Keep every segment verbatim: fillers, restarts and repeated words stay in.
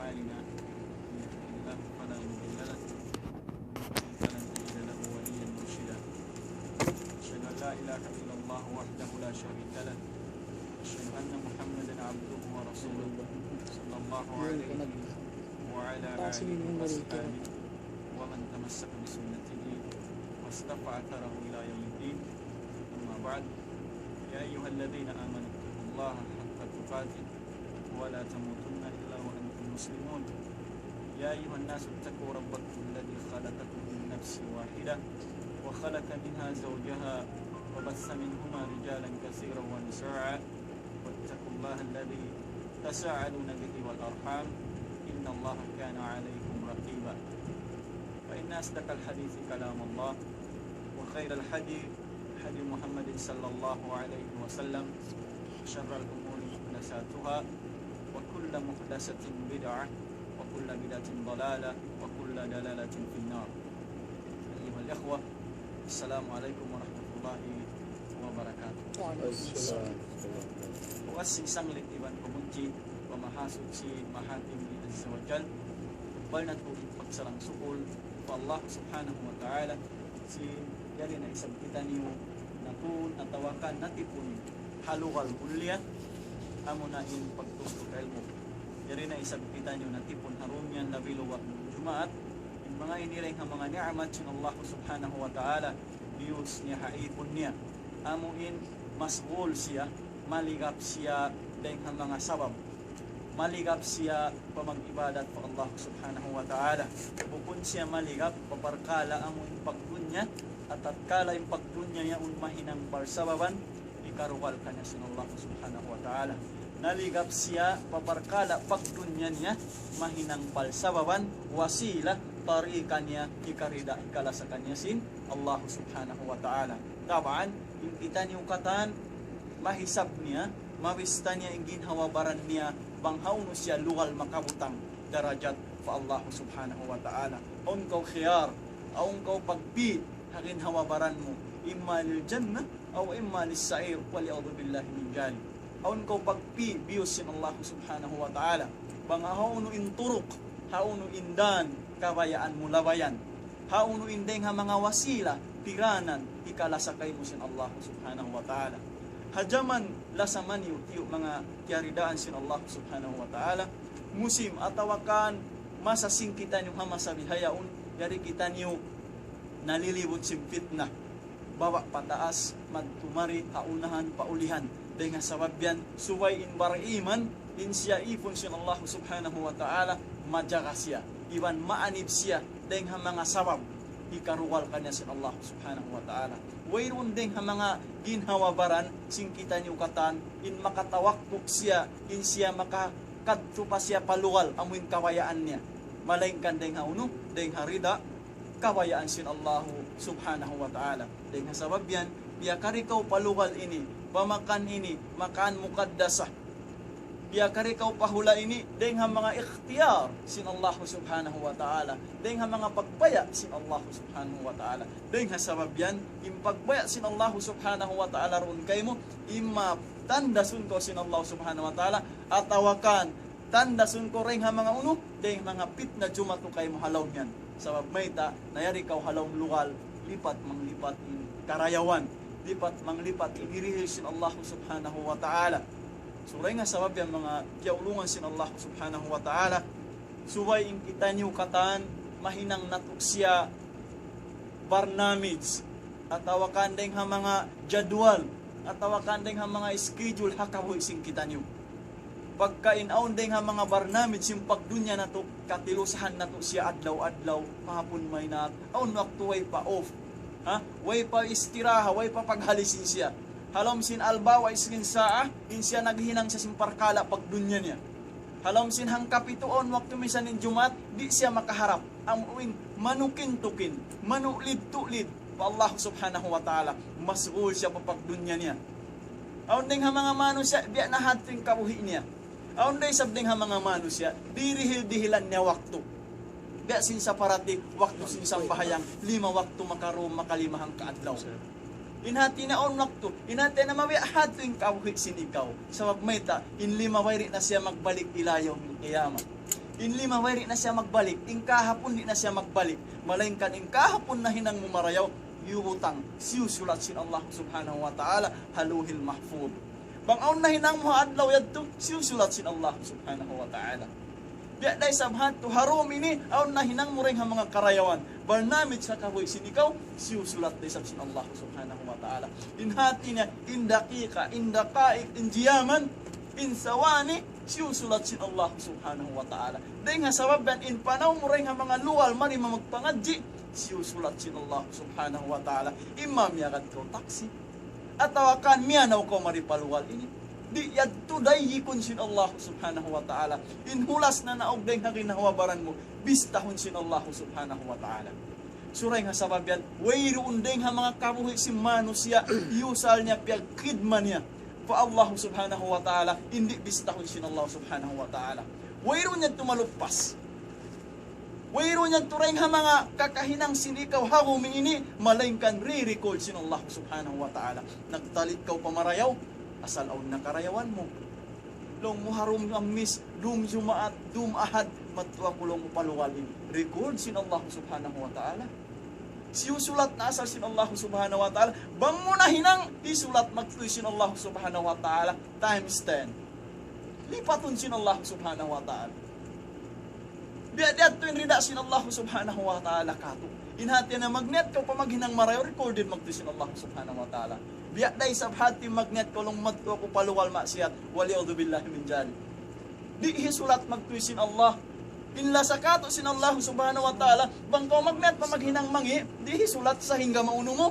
أعمالنا، من يهده الله فلا مضل له، ومن يضلل فلن تجد له وليا مرشدا. أشهد أن لا إله إلا الله وحده لا شريك له، وأشهد أن محمدا عبده ورسوله، صلى الله عليه وعلى آله وأصحابه ومن تمسك بسنته واقتفى أثره إلى يوم الدين. أما بعد، يا أيها الذين آمنوا اتقوا الله حق تقاته ولا تموتن إلا وأنتم مسلمون. يا أيها الناس اتقوا ربكم الذي خلقكم من نفس واحدة وخلق منها زوجها وبث منهما رجالا كثيرا ونساء واتقوا الله الذي تساءلون به والأرحام إن الله كان عليكم رقيبا. فإن أصدق الحديث كلام الله وخير الهدي هدي محمد صلى الله عليه وسلم وشر الأمور محدثاتها وكل محدثة بدعة وكل بدعة ضلالة وكل ضلالة في النار. أيها الإخوة، السلام عليكم ورحمة الله وبركاته. Puas sing sanglit iban pamudji pa Mahasuchi, Mahatinggi Azza wa Jal. Bal natu' in pagsarang-sukul pa Allah Subhanahu wa Ta'ala, sin yari na isab kitaniyu natun atawa kan natipun ha lugal mulia, amuna in pagtuntut ilmu'. Yari na isab kitaniyu natipun ha dunya labi luwa' Jumaat, in manga ini dayn ha manga ni'mat sin Allah Subhanahu wa Ta'ala, biyus niya ha ipun niya. Amu in masgul siya, maligap siya dayn ha manga sabab. Maligap siya pa mag-ibadat pa Allah Subhanahu wa Ta'ala. Bukun siya maligap pa parkala' amu in pagdunya, atatkala in pagdunya yaun mahinang parsababan, hikarugal kaniya sin Allah Subhanahu wa Ta'ala. Naligap siya pa parkala' pagdunya niya, mahinang parsababan, wasila, tarikan niya, hikarida, hikalasa kaniya sin Allah Subhanahu wa Ta'ala. Taban, in kitaniyu katan, mahisab niya, mabista niya in ginhawa-baran niya, bang hawnu siya lugal makabutang darajat pa Allah Subhanahu wa Ta'ala. Awn kaw khiyar, awn kaw pagpi', ha ginhawa-baran mu, imma lil jannah, aw imma lis sa'ir, wal iyadhu billahi min jalik. Awn kaw pagpi', biyus sin Allah Subhanahu wa Ta'ala. Bang hawnu in turuk, hawnu in dan, kabayaan mu labayan. Hawnu in dayng ha manga wasila, piranan, hikalasa kaymu sin Allah Subhanahu wa Ta'ala. Ha jaman lasa maniyu-tiyu' manga kiyaridaan sin Allah Subhanahu wa Ta'ala, musim atawa kan masa sin kitaniyu ha masa bihaun, yari kitaniyu nalilibut sin fitna. Baba' pataas, madtu mari, ha unahan, pa ulihan. Dayng ha sabab yan, subay in bariman, in siya ipun sin Allah Subhanahu wa Ta'ala, majaga siya. Iban maanib siya, dayng ha manga sabab, hikarugal kaniya sin Allah Subhanahu wa Ta'ala. Wayruun dayng ha manga ginhawa-baran, sin kitaniyu katan, in makatawaktuk siya, in siya makakadtu pa siya pa lugal, amu in kabayaan niya. Malaingkan dayng ha unu, dayng ha rida, kabayaan sin Allahu Subhanahu wa Ta'ala. Dayng ha sabab yan, biyakari kaw pa lugal ini, pa makan ini, makan mukaddasah. Biyakari kaw pa hula' ini, dayng ha manga ikhtiyar sin Allahu Subhanahu wa Ta'ala. Dayng ha manga pagbaya' sin Allahu Subhanahu wa Ta'ala. Dayng ha sabab yan, in pagbaya' sin Allahu Subhanahu wa Ta'ala duun kaymu, imma tandasun kaw sin Allahu Subhanahu wa Ta'ala, atawa kan tandasun kaw dayng ha manga unu, dayng ha manga pitna jumatu kaymu ha lawm yan. Sabab mayta', nayari kaw ha lawm lugal, lipat manglipat in karayawan, lipat manglipat in hirihil sin Allah Subhanahu wa Ta'ala. So, dayng ha sabab yan manga kiyaulungan sin Allah Subhanahu wa Ta'ala, subay in kitaniyu katan mahinang natu' siya barnamij, atawa kan dayng ha manga jadwal, atawa kan dayng ha manga schedule ha kabuhi' sin kitaniyu. Pagka in awn dayng ha manga barnamij sin pagdunya natu', katilusahan natu' siya adlaw-adlaw, mahapun maynaat, awn waktu way pa off. Ha? Way pa istiraha, way pa paghalisin siya. Ha lawm sin albawa isrin saa, in siya naghinang siya sin parkala' pagdunya niya. Ha lawm sin hangkapitu awn waktu misan in Jumaat, di' siya makaharap. Amu in manukin-tukin, manulid-tulid pa Allah Subhanahu wa Ta'ala, masgul siya pa pagdunya niya. Awn dayng ha manga manusiya', biya' na hadtu in kabuhi' niya. Awn da isab dayng ha manga manusiya', dirihil-dihilan niya waktu. Biya' sin sa parati, waktu sin sambahayang, lima waktu makaruwa, makalima hangka adlaw. In hati niya awn waktu, in hati niya mabiya' hadtu in kabuhi' sin ikaw. Sabab mayta', in lima wayri na siya magbalik ila yawmil qiyamah. In limabay di' na siya magbalik, in kahapun di' na siya magbalik. Malaingkan in kahapun nahinang mu marayaw, iyutang, siyusulat sin Allah subhanahu wa ta'ala ha Lawhil Mahfuz. Bang awn nahinang mu ha adlaw yadtu, siyusulat sin Allah subhanahu wa ta'ala. Biya' da isab ha yadtu ha dum ini, awn nahinang mu dayn ha manga karayawan. Barnamij sa kabuhi' sin ikaw, siyusulat da isab sin Allah subhanahu wa ta'ala. In hati niya, in dakika, in dakaik, in jiyaman, in sawani, siyusulat sin Allah subhanahu wa ta'ala. Dayn ha sabab yan, in panaw mu dayn ha manga lugal mari magpangadji', siyusulat sin Allah subhanahu wa ta'ala. Imma miyagad kaw taksi, atawa kan miyanaw kaw mari pa lugal ini. Di' yadtu dayikun sin Allah subhanahu wa ta'ala. In hulas na naug dayn ha ginhawa-baran mu, bistahun sin Allah subhanahu wa ta'ala. Suray ha sabab yan, wayruun dayn ha manga kabuhi' sin manusiya', iyusal niya piyagkhidma niya pa Allah subhanahu wa ta'ala, in di' bistahun sin Allah subhanahu wa ta'ala. Wayruun yan tumalupas. Wayruun yan turay ha manga kakahinang sin ikaw ha dum ini, malaingkan re-record sin Allah subhanahu wa ta'ala. Nagtalit kaw pa marayaw, asal awn na karayawan mu. Laung mu ha dum Hammis, dum Jumaat, dum Ahad, madtu aku laung mu pa lugal ini. Record sin Allah subhanahu wa ta'ala. Siyusulat na asal sin Allah subhanahu wa ta'ala. Bang mu nahinang, hisulat magtuy sin Allah subhanahu wa ta'ala. Times ten. Lipatun sin Allah subhanahu wa ta'ala. Biya' da yadtu in rida sin Allah subhanahu wa ta'ala katu'. In hati niya magniyat kaw pa maghinang marayaw, recorded magtuy sin Allah subhanahu wa ta'ala. Biya' da isab hati magniyat kaw laung madtu aku pa lugal maksiyat, wal iyadhu billahi min dhalik. Di' hisulat magtuy sin Allah. In lasa katu' sin Allah subhanahu wa ta'ala, bang kaw magniyat pa maghinang mangi', di' hisulat sahingga maunu mu,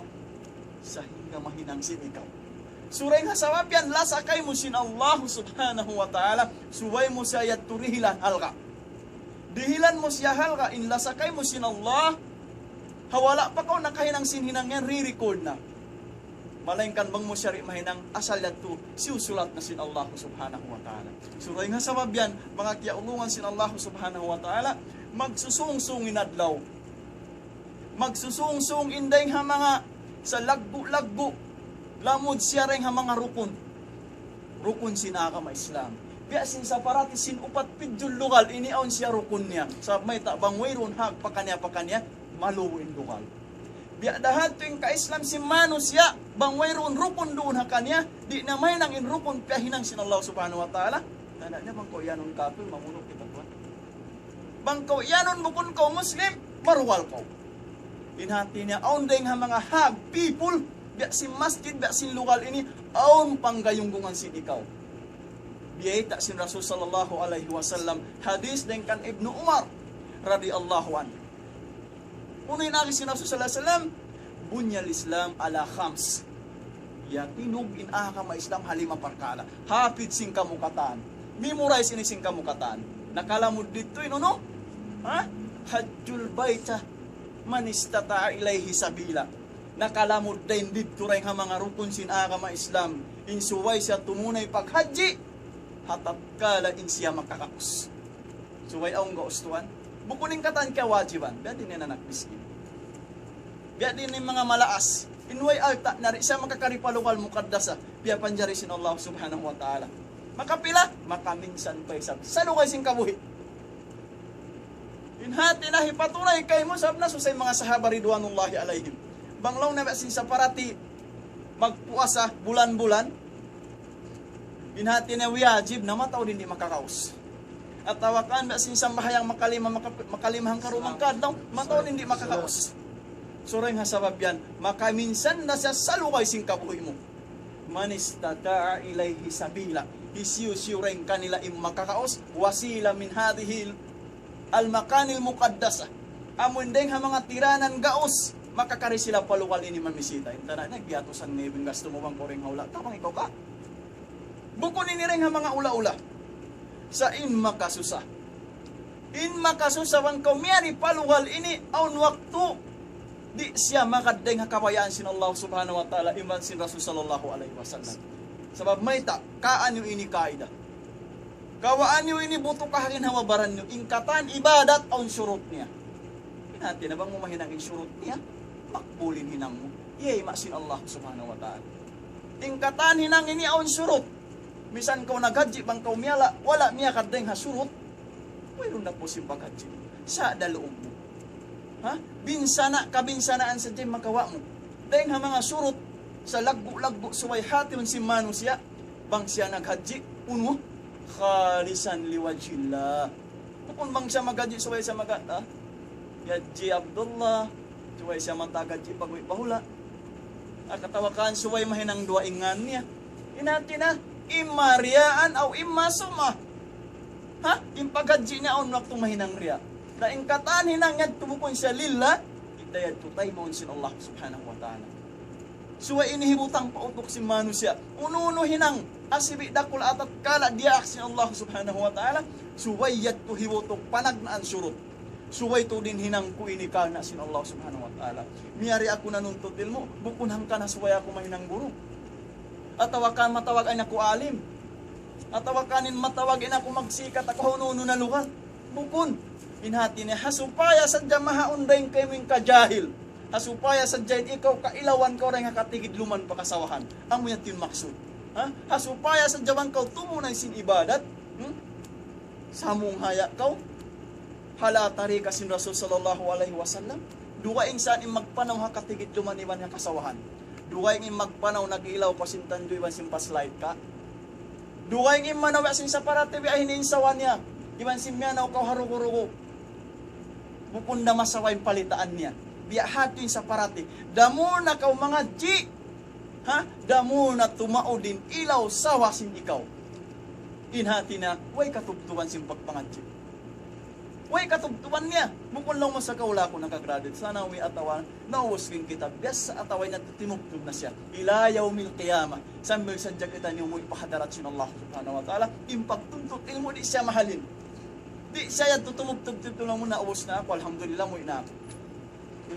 sahingga mahinang sin ikaw. Suray ha sabab yan, lasa kaymu sin Allah subhanahu wa ta'ala, subay mu siya yadtu dihilan halga'. Dihilan mu siya halga', in lasa kaymu sin Allah, ha wala' pa kaw nakahinang sin hinang yan, re-record na. Malaingkan bang mu siya di' mahinang, asal yadtu, siyusulat na sin Allah subhanahu wa ta'ala. Suray ha sabab yan, manga kiyaulungan sin Allah subhanahu wa ta'ala, magsusungsung in adlaw. Magsusungsung in dayn ha manga sa laggu'-laggu', lamud siya dayn ha manga rukun. Rukun sin agama Islam. Biya' sin sa parati sin upat pidjul lugal ini awn siya rukun niya. Sabab mayta' bang wayruun hag pakaniya-pakaniya, malubu in lugal. Biya' da hadtu in ka-Islam sin manusiya', bang wayruun rukun duun ha kaniya, di' na mahinang in rukun piyahinang sin Allah subhanahu wa ta'ala. Tanda' niya bang kaw iyanun kafir, mamunuk kita tuwan. Bang kaw iyanun bukun kaw Muslim, maruwal kaw. In hati niya, awn dayn ha manga hag people, biya' sin masjid, biya' sin lugal ini, awn panggayunggungan sin ikaw. Biyayta' sin Rasul sallallahu alayhi wasallam, hadith dayn kan Ibnu Umar, radiyallahu anhu. Unu in agi sin Rasul sallallahu alayhi wasallam, بني الإسلام على خمس. Iyatinug in agama Islam ha lima parkala'. Hapit sin kamu katan. Memorize ini sin kamu katan. Nakalamud didtu in unu? Ha? حج البيت من استطاع إليه سبيلا. Nakalamud dayn didtu dayn ha manga rukun sin agama Islam. In subay siya tumunay paghajji, ha tatkala in siya makakaus. Subay awn gaus tuwan. Bukun in katan kiyawajiban. Biya' diin in anak miskin. Biya' diin in manga malaas. In way alta' na di' siya makakari pa lugal mukaddasa. Piyapanjari sin Allah subhanahu wa ta'ala. Makapila? Makaminsan pa isab. Sa lugay sin kabuhi'. In hati niya hipatunay kaymu sabab nasusay manga sahaba ridwanullahi alayhim. Bang laung niya biya' sin sa parati magpuasa bulan-bulan, in hati niya wajib na mataud in di' makakaus. Atawa kan biya' sin sambahayang makalima, maka-, makalima hangka duwang adlaw, mataud in di' makakaus. Suray ha sabab yan, makaminsan na siya sa lugay sin kabuhi' mu. من استطاع إليه سبيلا. Hisiyu-siyu dayn kanila in makakaus, وسيلة من هذه المكان المقدسة. Amu in dayn ha manga tiranan gaus, makakari sila pa lugal ini mamisita. In tanda' niya, giyatusan na in gastu mu bang kaw dayn ha hula'. Tabang ikaw ka. Bukun ini dayn ha manga hula'-hula'. Sa' in makasusa. In makasusa bang kaw miyari pa lugal ini, awn waktu, di' siya magad dayn ha kabayaan sin Allah subhanahu wa ta'ala, iban sin Rasul sallallahu alayhi wasallam. Sabab mayta', kaanu ini kaida. Kawaan niyu ini butukahan ha baran niyu. In katan ibadat awn shurut niya. In hati niya bang mu mahinang in shurut niya, makbul in hinang mu. Iyayma' sin Allah subhanahu wa ta'ala. In katan hinang ini awn shurut. Misan kaw naghajji bang kaw miyala', wala' miyakad dayn ha shurut. Wayruun na puas in paghadji. Sa' da luub mu. Ha? Binsana', kabinsanaan sadja in makawa' mu. Dayn ha manga surut, salaggu'-laggu' subay hatiun sin manusiya', bang siya naghadji, unu, khalisan liwajhillah. Bukun bang siya maghadji subay siya magkata, Haji Abdullah, subay siya mataghadji pag'ubus bahula'. Atawa kan subay mahinang duwa in ngan niya. In hati niya, imma riyaan aw imma sum'ah. Ha? In paghadji niya awn waktu mahinang riya. Na in katan hinang niya bukun siya lillah, kita' yadtu taymaun sin Allah Subhanahu wa Ta'ala. Subay ini hibutang pa utuk sin manusiya'. Unu-unu hinang, asibi' dakula' atawa kala' diyaak sin Allah Subhanahu wa Ta'ala, subay yadtu hibutuk panagnaan surut. Subay tuud in hinang ku ini karna' sin Allah Subhanahu wa Ta'ala. Miyari aku nanuntut ilmu', bukun hangkan ha subay aku mahinang guru. Atawa kan matawag in aku alim. Atawa kan in matawag in aku magsikat aku ha unu-unu na lugal. Bukun. In hati niya, ha supaya sadja mahaun dayn kaymu in kajahil. Ha supaya sadja in ikaw kailawan kaw dayn ha katigidluman pa kasawahan. Amu yan in maksud. Ha? Ha supaya sadja bang kaw tumunay sin ibadat. Hmm? Samung haya kaw, ha tarikat sin Rasul sallallahu alayhi wasallam, dugaing sa in magpanaw ha katigidluman iban ha kasawahan. Dugaing in magpanaw nag-ilaw kaw sin tandu' iban sin flashlight ka. Dugaing in manaw sin saparati biya' ini in sawa niya, iban sin miyanaw kaw ha rugu-rugu. Bukun da masawa in palitaan niya. Biya' hatu in saparati. Damu na kaw mangadji'. Ha? Damu na tumaud in ilaw sawa sin ikaw. In hati niya, way katubtuban sin pagpangadji'. Way katubtuban niya. Bukun laung mu sa kaw, wala' aku nakagraduate sanawi atawa naubus in kitab. Biya' sa atawa in tinubtub na siya. Ila yawmil qiyamah. Sambil sadja kita ini umuwi' pa hadarat sin Allah Subhanahu wa Ta'ala. In pagtuntut ilmu' di' siya mahalin. Di' siya yadtu tumubtub-tubtub, laung mu naubus na aku, alhamdulillah, umuwi' na aku.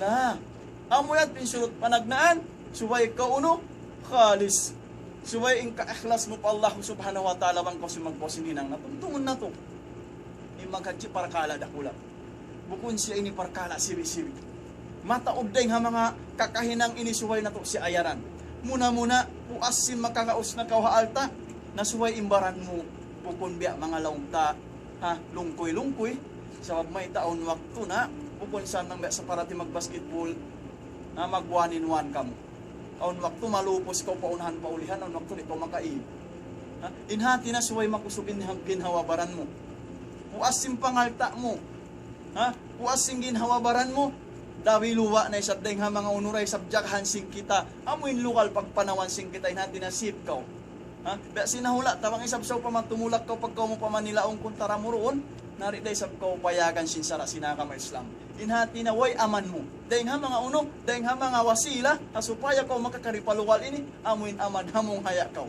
Na, amu yan in surut panagnaan, subay kaw unu, khalis. Subay in kaikhlas mu pa Allah Subhanahu wa Ta'ala bang kaw sin magkawa' sin hinang natu'. Tuntungun natu'. In maghadji' parkala' dakula'. Bukun siya ini parkala' sibi'-sibi'. Mataud dayn ha manga kakahinang ini subay natu' siya ayaran. Muna-muna, puas sin makakaus na kaw ha alta', na subay in baran mu. Bukun biya' manga laung ta, ha, lungkuy-lungkuy. Sabab mayta' awn waktu na, bukun sa nang biya' saparati mag-basketball, na mag-one in one kamu. Awn waktu malupus kaw pa unahan pa ulihan, awn waktu di' kaw makaig. Ha? In hati niya subay makusug in ha-, ginhawa-baran mu. Puas sin pangalta' mu. Ha? Puas sin ginhawa-baran mu. Dawi luwa na isab dayn ha manga unu ra isab jagahan sin kita. Amu in lugal pagpanawan sin kita, in hati niya sip kaw. Ha? Biya' sin nahula', tabang isab sawpama tumulak kaw pagkaw mu pa Manila, awn kuntara mu duun, nari da isab kaw payagan sin sara' sin agama Islam. In hati niya way aman mu. Dayn ha manga unu, dayn ha manga wasila, ha supaya kaw makakari pa lugal ini, amu in aman hamung haya kaw.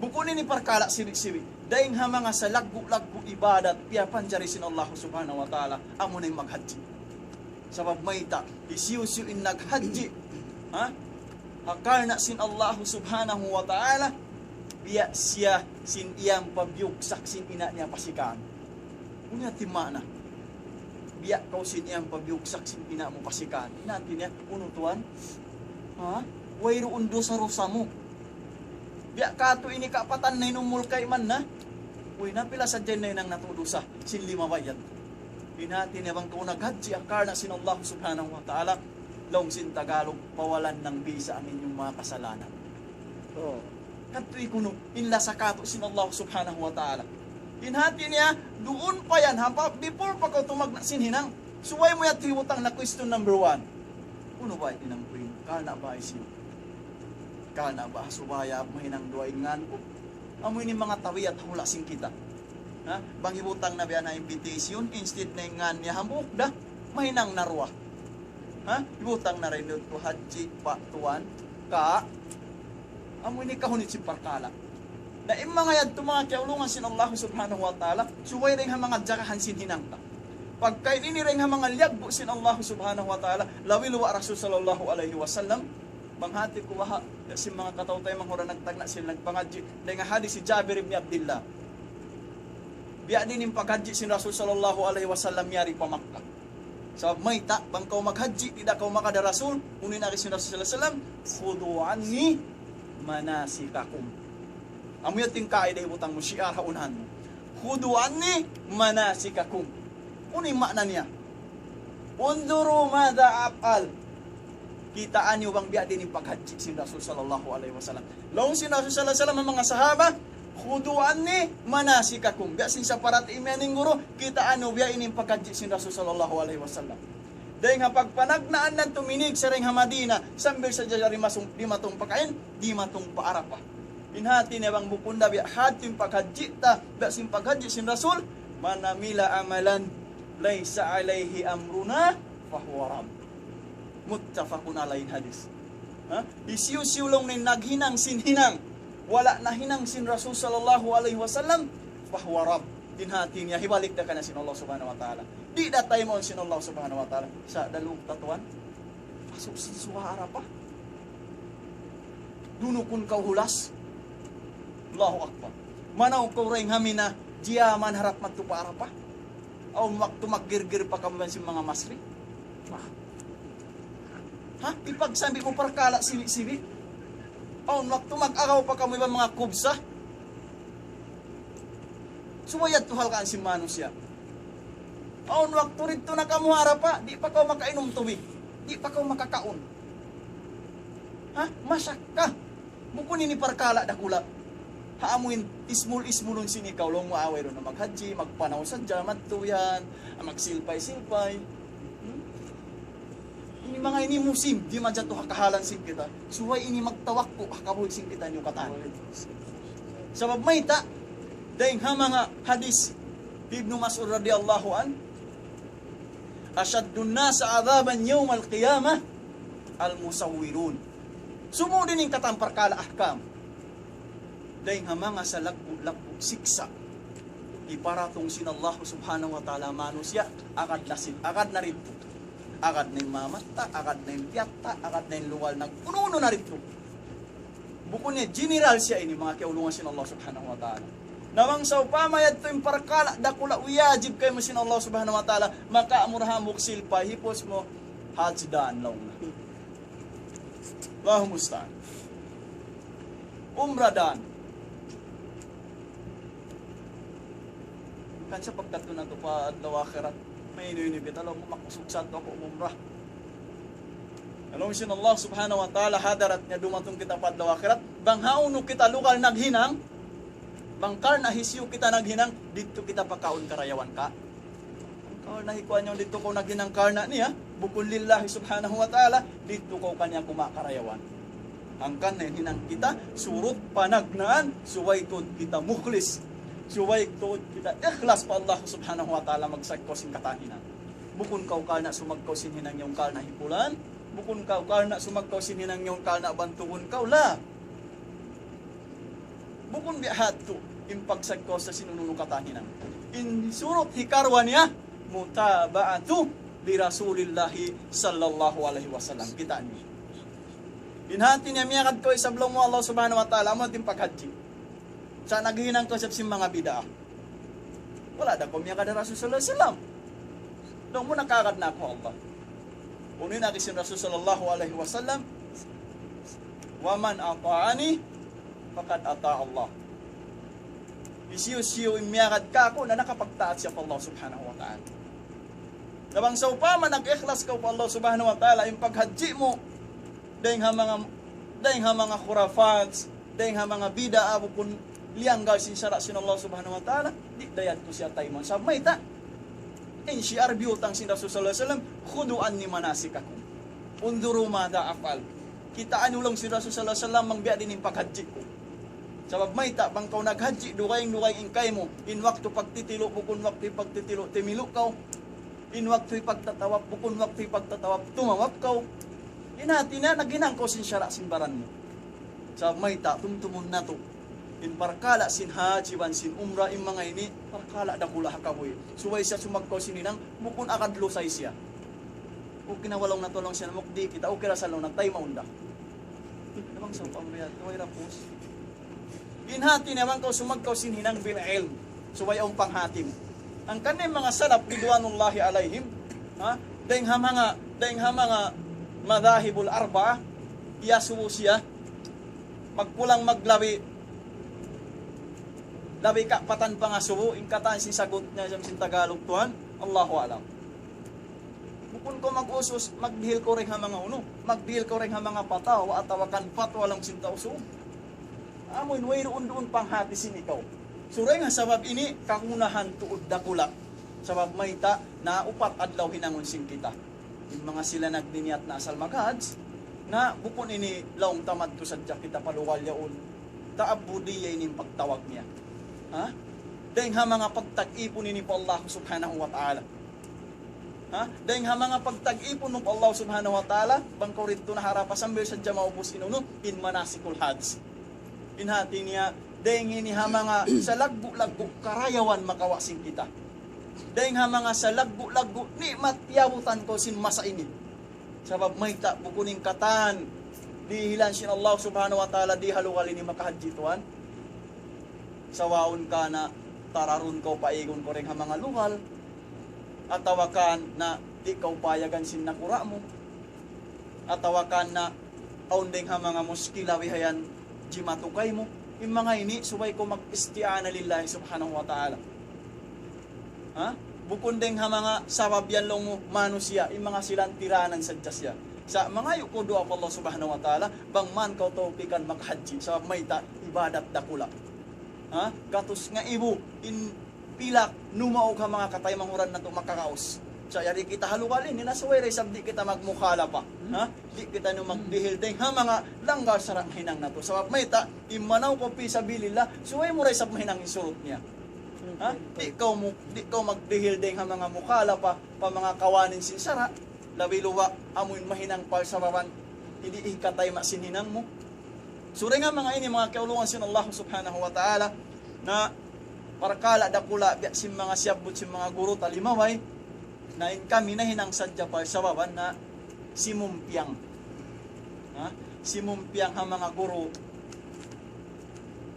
Bukun ini parkala' sibi'-sibi'. Dayn ha manga salaggu'-laggu' ibadat, piyapanjari sin Allah Subhanahu wa Ta'ala, amu na in maghadji'. Sabab mayta', hisiyu-siyu in naghadji', ha? Ha karna' sin Allah Subhanahu wa Ta'ala, biya' siya sin iyam pabiyugsak sin ina' niya pasikan. Unu yan in maana? Biya' kaw sin iyam pabiyugsak sin ina' mu pasikan. In hati niya, unu tuwan? Ha? Wayruun dusa-rusa mu. Biya' katu' ini kapatan na inumul kayman na. Uy, na pila sadja in nahinang natu' dusa sin lima bayad. In hati niya bang kaw naghadji' ha karna' sin Allah Subhanahu wa Ta'ala, laung sin Tagalog, pawalan ng bisa ang inyong mga kasalanan. Oh. Katu' kunu', in lasa katu' sin Allah Subhanahu wa Ta'ala. In hati niya, duun pa yan, ha, pa, before pa kaw tumagna' sin hinang, subay mu yan hibutang na question number one. Unu ba in hinang ku ini? Karna' ba hisiyu? Karna' ba ha subay mahinang duwa in ngan ku? Amu ini manga tabiat hula' sin kita. Ha? Bang hibutang na biya' na invitation, instead na in ngan niya hambuuk da, mahinang na duwa. Ha? Hibutang na duun tu Hadji, Pa', Tuan, Ka'. Amu ini kahunit sin parkala'. Na in manga yadtu manga kiyaulungan sin Allah Subhanahu wa Ta'ala, subay dayn ha manga jagahan sin hinang ta. Pagka ini dayn ha manga liyaggu' sin Allah Subhanahu wa Ta'ala, labi luwa' Rasul sallallahu alayhi wasallam, bang hati ku baha', ya sin manga kataw-taymanghuran manga nagtagna' sin nagpangadji', dayn ha hadis hi Jabir ibn Abdillah. Biya' diin in paghadji' sin Rasul sallallahu alayhi wasallam yari pa Makkah. Sabab mayta', bang kaw maghadji', di' da kaw makada Rasul, unu in agi sin Rasul sallallahu alayhi wasallam, "Khudhu anni manasikakum." Amu yan in kaida hibutang mu, shiar ha unahan mu. خذوا عني مناسككم. Unu in maana niya? انظروا ماذا أفعل. Kitaa niyu bang biya' diin in paghadji sin Rasul sallallahu alayhi wasallam. Laung sin Rasul sallallahu alayhi wasallam ha manga sahaba, خذوا عني مناسككم. Biya' sin saparati imiyan in guru, kitaa niyu biya' ini in paghadji sin Rasul sallallahu alayhi wasallam. Dayng ha pagpanagnaan natu' minig sa dayng ha Madina, sambil sadja dimatung, dimatung pa kain, dimatung pa Arafah. In hati niya bang bukun da biya' hadtu in paghadji ta, biya' sin paghadji sin Rasul, من عمل عملا ليس عليه أمرنا فهو رد. متفق عليه hadis. Ha? Hisiyu-siyu laung niya in naghinang sin hinang, wala' nahinang sin Rasul sallallahu alayhi wasallam, فهو رد. In hati niya, hibalik da kaniya sin Allah subhanahu wa ta'ala. Di' da taymaun sin Allah subhanahu wa ta'ala. Sa' da lawm ta tuwan. Pasuk sin suwa Arafah. Dunukun kaw hulas. Allahu Akbar. Manaw kaw dayng ha Mina, jiyaman harap madtu pa Arafah. Awn waktu maggirgir pa kamu iban sin manga masri. Ha? Ipagsambi' mu parkala' sibi'-sibi'. Awn waktu mag-agaw pa kamu iban manga kubsa. Subay yadtu halgaan sin manusiya'. Awn waktu didtu na kamu ha Arafah, di' pa kaw makainum tubig. Di' pa kaw makakaun. Ha? Masakka. Bukun ini parkala' dakula'. Ha amu in ismul-ismulun sin ikaw, laung mu, ah, wayruun na maghadji, magpanaw sadja, madtu yan, ah, magsilpay-silpay. Hmm? Ini manga ini musim, di' majatu ha kahalan sin kita. Subay ini magtawakku, ha kabuhi' sin kitaniyu katan. Sabab mayta', dayng ha manga hadis Ibnu Mas'ud radiyallahu anhu, أشد الناس عذابا يوم القيامة المصورون. Sumūd ini in katan parkala' ahkam. Dayng ha manga salaggu'-laggu' siksa'. Hiparatung sin Allah subhanahu wa ta'ala manusiya', agad na sin, agad na didtu. Agad na in mamatta', agad na in piyatta', agad na in lugal nag-unu-unu na didtu. Bukun niya, general siya ini, manga kiyaulungan sin Allah subhanahu wa ta'ala. Na bang sawpama yadtu in parkala' dakula' wiyajib kaymu sin Allah subhanahu wa ta'ala, makaamura hambuuk silpay, hipus mu, hajj daan laung na. Allahu musta'an. Umrah daan. Kan sa' pagkadtu natu' pa adlaw akhirat, maynu-maynu kita, laung mu, makusug sa' aku umrah. Laung sin Allah subhanahu wa ta'ala, hadarat niya dumatung kita pa adlaw akhirat, bang hawnu kita lugal naghinang, bang karna' hisiyu kita naghinang, didtu kita pakaun karayawan ka. Karna' hikuan niya didtu kaw naghinang karna' niya, bukun lillahi subhanahu wa ta'ala, didtu kaw kaniya kumawa' karayawan. Hangkan na in hinang kita, surut panagnaan, subay tuud kita mukhlis. Subay tuud kita ikhlas pa Allah subhanahu wa ta'ala magsagkaw sin katan hinang. Bukun kaw karna' sumagkaw sin hinang yaun karna' hi pulan. Bukun kaw karna' sumagkaw sin hinang yaun karna' bantugun kaw. La. Bukun biya' hadtu in pagsagkaw sa sin unu-unu katan hinang. In surut hikaruwa niya, متابعة لرسول الله صلى الله عليه وسلم. Kita' niyu. In hati niya miyagad kaw isab laung mu Allah subhanahu wa ta'ala, amu in paghadji. Sa' naghinang kaw isab sin manga bid'ah. Wala' da kaw miyagad ha Rasul sallallahu alayhi wasallam. Laung mu nakagad na aku ha Allah. Unu in agi sin Rasul sallallahu alayhi wasallam, ومن أطاعني فقد أطاع الله. Hisiyu-siyu in miyagad kāku' na nakapagtaat siya pa Allah subhanahu wa ta'ala. Na bang sawpama nag-ikhlas kaw pa Allah subhanahu wa ta'ala, in paghadji mu, dayng ha manga, dayng ha manga khurafat, dayng ha manga bid'ah bukun liyanggal sin sara' sin Allah subhanahu wa ta'ala, di' da yadtu siya taymaun. Sabab mayta', in siyar biyutang sin Rasul sallallahu alayhi wasallam, خذوا عني مناسككم. انظروا ماذا أفعل. Kitaa niyu laung sin Rasul sallallahu alayhi wasallam bang biya' diin in paghadji ku. Sabab mayta', bang kaw naghadji, dugaing-dugaing in kaymu, in waktu pagtitilu', bukun waktu pagtitilu', timilu' kaw, in waktu pagtatawaf, bukun waktu pagtatawaf, tumawaf kaw. In hati niya, naghinang kaw sin sara' sin baran mu. Sabab mayta', tumtumun natu'. In parkala' sin hajj iban sin umrah, in manga ini, parkala' dakula' ha kabuhi'. Subay siya sumagkaw sin hinang, bukun agad lusay siya. Okay na wala' na tolong siya, mukdi kita, okay ra sa' laung na taymaun da. Namang sa' pamriyat, way ra pus. In hati niya bang kaw sumagkaw sin hinang bil ilm. Subay awn panghati mu. Hangkan in manga salaf ridwanullahi alayhim, ha? Dayng ha manga, dayng ha manga madhahibul arba'ah, iyasubu siya, magkulang maglabi, Labi kapatan pangasubu, in katan sin sagut niya sin Tagalog tuwan, Allahu a'lam. Bukun kaw mag-usus, magdihil kaw dayn ha manga unu, magdihil kaw dayn ha manga patawa, atawa kan patwa laung sin tau usug. Amu in wayruun duun panghati sin ikaw. So, dayn ha sabab ini, kagunahan tuud dakula'. Sabab mayta', na upat adlaw hinangun sin kita. In manga sila nagniniyat na asal mag-hajj, na bukun ini laung ta madtu sadja kita pa lugal yaun. Ta'abbudiyya ini in pagtawag niya. Ha? Dayn ha manga pagtag-ipun ini pa Allah Subhanahu wa Ta'ala. Ha? Dayn ha manga pagtag-ipun mu pa Allah Subhanahu wa Ta'ala, bang kaw didtu naharap pa sambil sadja maubus in unu, in manasikul hajj. In hati niya, dayn ini ha manga salaggu'-laggu' karayawan makawa' sin kita. Dayn ha manga salaggu'-laggu' ni'mat tiyabutan kaw sin masa ini. Sabab mayta', bukun in katan dihilan sin Allah Subhanahu wa Ta'ala di ha lugal ini makahajji tuwan. Sawaun ka na tararun kaw paigun kaw dayn ha manga lugal, atawa kan na di' kaw payagan sin nakura' mu, atawa kan na awn dayn ha manga muskila bihayan jimatu kaymu. In manga ini subay kaw mag-isti'ana lillahi Subhanahu wa Ta'ala. Ha? Bukun dayn ha manga sabab yan laung mu manusiya', in manga sila tiranan sadja siya. Sa' mangayu' kaw duwaa pa Allah Subhanahu wa Ta'ala, bang man kaw tawpikan makahajji, sabab mayta', ibadat dakula'. Ha? Gatus ngaibu in pilak numaug ha manga kataymanghuran natu' makakaus. Sa' yari kita ha lugal ini na subay da isab di' kita magmukhalafa. Ha? Di' kita nu magdihil dayn ha manga langgal sara' mahinang natu'. Sabab mayta', in manaw kaw fi sabilillah, subay mu da isab mahinang in surut niya. Ha? Di' kaw mu, di' kaw magdihil dayn ha manga mukhalafa pa manga kawanin sin sara', labi luba' amu in mahinang palsababan, di' hikatayma' sin hinang mu. So, dayn ha manga ini, manga kiyaulungan sin Allah Subhanahu wa Ta'ala, na parkala' dakula' biya' sin manga siyabbut sin manga guru ta limabay, na in kami nahinang sadja palsababan na simumpiang. Ha? Simumpiang ha manga guru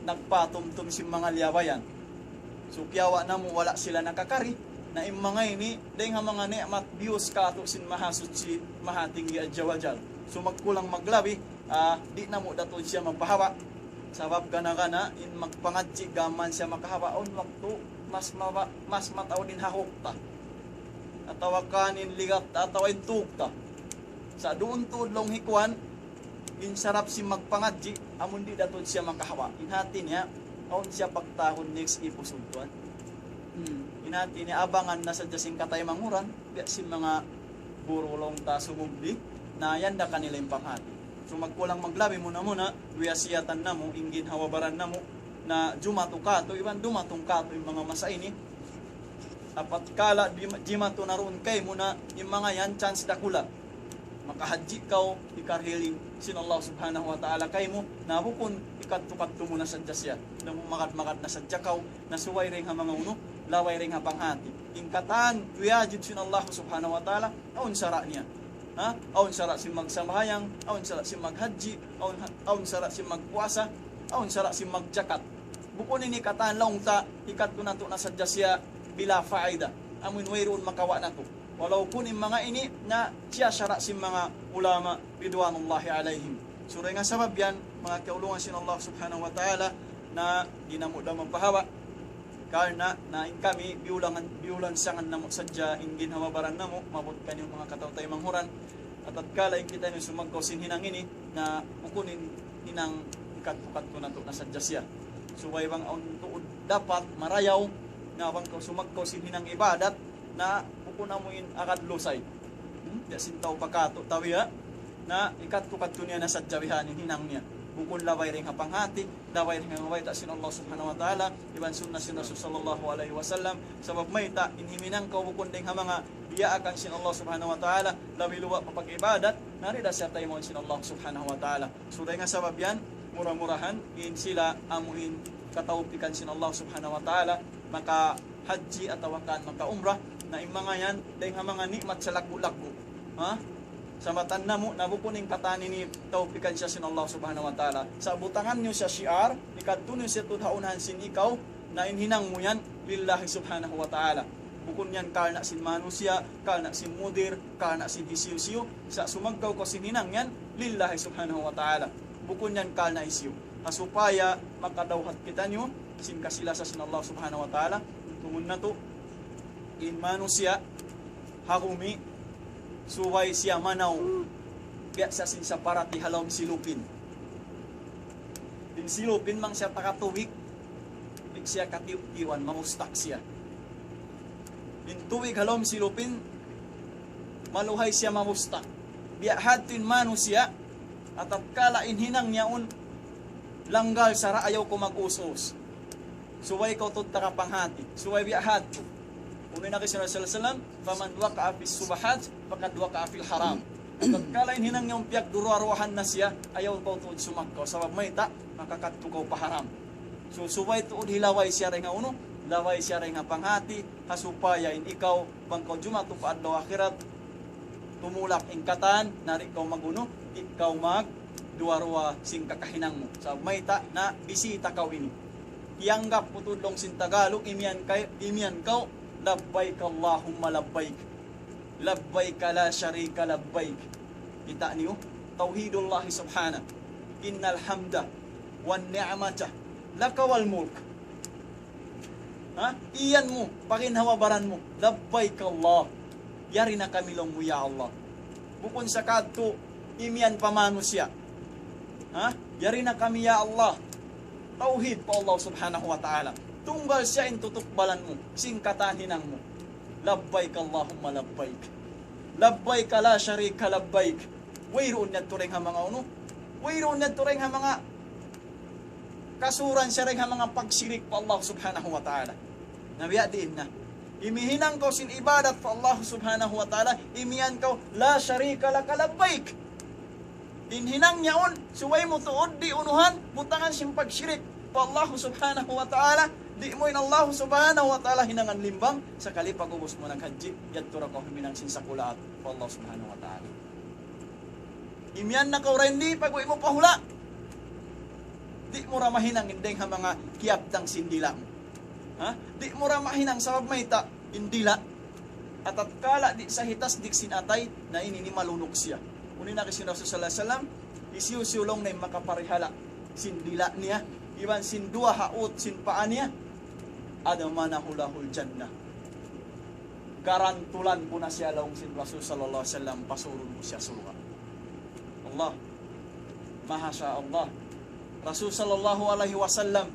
nagpatumtum sin manga liyabayan. So, kiyawa' namu' wala' sila nakakari. Na in manga ini, dayn ha manga ni'mat biyus kātu' sin Mahasuchi, Mahatinggi, Azza wa Jal. So, magkulang maglabi, ah, di' namu' da tuud siya mapahawa'. Sabab gana-gana, in magpangadji' gām man siya makahawa', awn waktu mas maba-, mas mataud in hahuk ta. Atawa kan in ligat ta, atawa in tug ta. Sa' duun tuud laung hi kuwan, in sarap sin magpangadji', amun di' da tuud siya makahawa'. In hati niya, awn siya pagtahun next episode tuwan. Hmm. In hati niya, abangan na sadja sin kataymanghuran, biya' sin manga guru laung ta sumugdi, na yan da kanila in panghati. So, magkulang maglabi, muna-muna, wiyasiyatan namu', in ginhawa-baran namu', na jumatu kātu', iban dumatung kātu' in manga masa ini. Apat kala' di-, jimatu na duun kaymu na in manga yan chance dakula'. Makahadji kaw, hikarihil sin Allah Subhanahu wa Ta'ala kaymu, na bukun hikadtu-kadtu mu na sadja siya. Na magad-magad na sadja kaw, na subay dayn ha manga unu, labay dayn ha panghati. In katan, wiyajib sin Allah Subhanahu wa Ta'ala, awn sara' niya. Ha? Awn sara' sin magsambahayang, awn sara' sin maghadji, awn ha-, awn sara' sin magpuasa, awn sara' sin magjakat. Bukun ini katan laung ta, hikadtu natu' na sadja siya bila faida. Amun wayruun makawa' natu'. Walaupun in manga ini na siya sara' sin manga ulama ridwanullahi alayhim. So, dayn ha sabab yan, manga kiyaulungan sin Allah Subhanahu wa Ta'ala, na di' namu' da mapahawa'. Karna' na in kami, biyulangan, biyulansangan namu' sadja in ginhawa-baran namu', maabut kaniyu manga kataw-taymanghuran. Atatkala in kitaniyu sumagkaw sin hinang ini, na bukun in hinang hikadtu-kadtu natu' na sadja siya. Subay bang awn tuud dapat marayaw, na bang kaw sumagkaw sin hinang ibadat, na bukun amu in agad lusay. Hmm? Biya' sin tau pa kātu', tau ya. Na hikadtu-kadtu niya na sadja bihan in hinang niya. Bukun labay dayn ha panghati, labay dayn ha bayta' sin Allah Subhanahu wa Ta'ala, iban sunna sin Rasul sallallahu alayhi wasallam. Sabab mayta', in himinang kaw bukun dayn ha manga diyaakan sin Allah Subhanahu wa Ta'ala, labi luba' pa pag-ibadat, na di' da siya taymaun sin Allah Subhanahu wa Ta'ala. So, dayn ha sabab yan, mura-murahan, in sila amu in katawpikan sin Allah Subhanahu wa Ta'ala, makahadji atawa kan makaumrah, na in manga yan, dayn ha manga ni'mat salaggu'-laggu'. Ha? Sa' matan namu', na bukun in katan ini tawpikan siya sin Allah Subhanahu wa Ta'ala. Sa' butangan niyu siya shi'ar, hikadtu niyu siya tuud ha unahan sin ikaw, na in hinang mu yan, lillahi Subhanahu wa Ta'ala. Bukun yan karna' sin manusiya', karna' sin mudir, karna' sin hisiyu-siyu, sa' sumagkaw kaw sin hinang yan, lillahi Subhanahu wa Ta'ala. Bukun yan karna' hisiyu. Ha supaya makadawhat kitaniyu, sin kasi-lasa sin Allah Subhanahu wa Ta'ala. Tungun natu', in manusiya', ha gumi, subay siya manaw, biya' sa sin saparati ha lawm silupin. In silupin bang siya taga tubig, di' siya katiyu'-tiyuan, mamustak siya. In tubig ha lawm silupin, maluhay siya mamustak. Biya' hadtu in manusiya', ha tatkala in hinang niya yaun, langgal sara', ayaw kaw mag-us-us. Subay kaw tuud taga panghati. Subay biya' hadtu. Unu in agi sin Rasul sallallahu alayhi wasallam, فمن وقع في الشبهات فقد وقع في الحرام. Tatkala in hinang niya yaun piyagduwa-ruwahan na siya, ayaw kaw tuud sumaggaw. Sabab mayta', makakadtu kaw pa haram. So, subay tuud hilaway siya dayn ha unu, laway siya dayn ha panghati, ha supaya in ikaw, bang kaw jumatu pa adlaw akhirat, tumulak in katan, na di' kaw mag-unu, di' kaw magduwa-ruwa sin kakahinang mu. Sabab mayta', nabisita kaw ini. Tiyanggap mu tuud laung sin Tagalog, imiyan kay, imiyan kaw, لبيك اللهم لبيك. لبيك لا شريك لبيك. Kita' niyu, توحيد الله سبحانه. إن الحمد والنعمة لك والملك. Ha? Iyan mu, paginhawa-baran mu. لبيك الله. Yari na kami laung mu, ya Allah. Bukun sa kadtu, imiyan pa manusiya'. Ha? Yari na kami, ya Allah. Tawhid pa Allah Subhanahu wa Ta'ala. Tunggal siya in tutukbalan mu, sin katan hinang mu. لبيك اللهم لبيك. لبيك لا شريك لبيك. Wayruun niya turing ha manga unu. Wayruun niya turing ha manga kasuran siya dayn ha manga pagsirik pa Allah Subhanahu wa Ta'ala. Na biya' diin na. Imihinang kaw sin ibadat pa Allah Subhanahu wa Ta'ala, imiyan kaw, لا شريك لك لبيك. In hinang niya yaun, subay mu tuud di' unuhan, butangan sin pagsirik pa Allah Subhanahu wa Ta'ala, di' mu in Allah Subhanahu wa Ta'ala hinangan limbang, sakali pag-ubus mu naghajji, yadtu da kaw huminang sin sakulaat pa Allah Subhanahu wa Ta'ala. Imiyan na kaw ra ini, pag-uwi' mu pa hula'. Di' mu ra mahinang in dayng ha manga kiyabtang sin dila' mu. Ha? Di' mu ra mahinang sabab mayta', in dila'. Ha tatkala di' sa hitasdik sin atay, na ini ini malunuk siya. Unu in agi sin Rasul sallallahu alayhi wasallam, hisiyu-siyu laung niya in makaparihala' sin dila' niya, iban sin duwa ha ut sin paa niya, أضمنه الله الجنة. Garantulan ku na siya laung sin Rasul sallallahu alayhi wasallam, pasurun ku siya surga'. Allah. Masha Allah. Rasul sallallahu alayhi wasallam,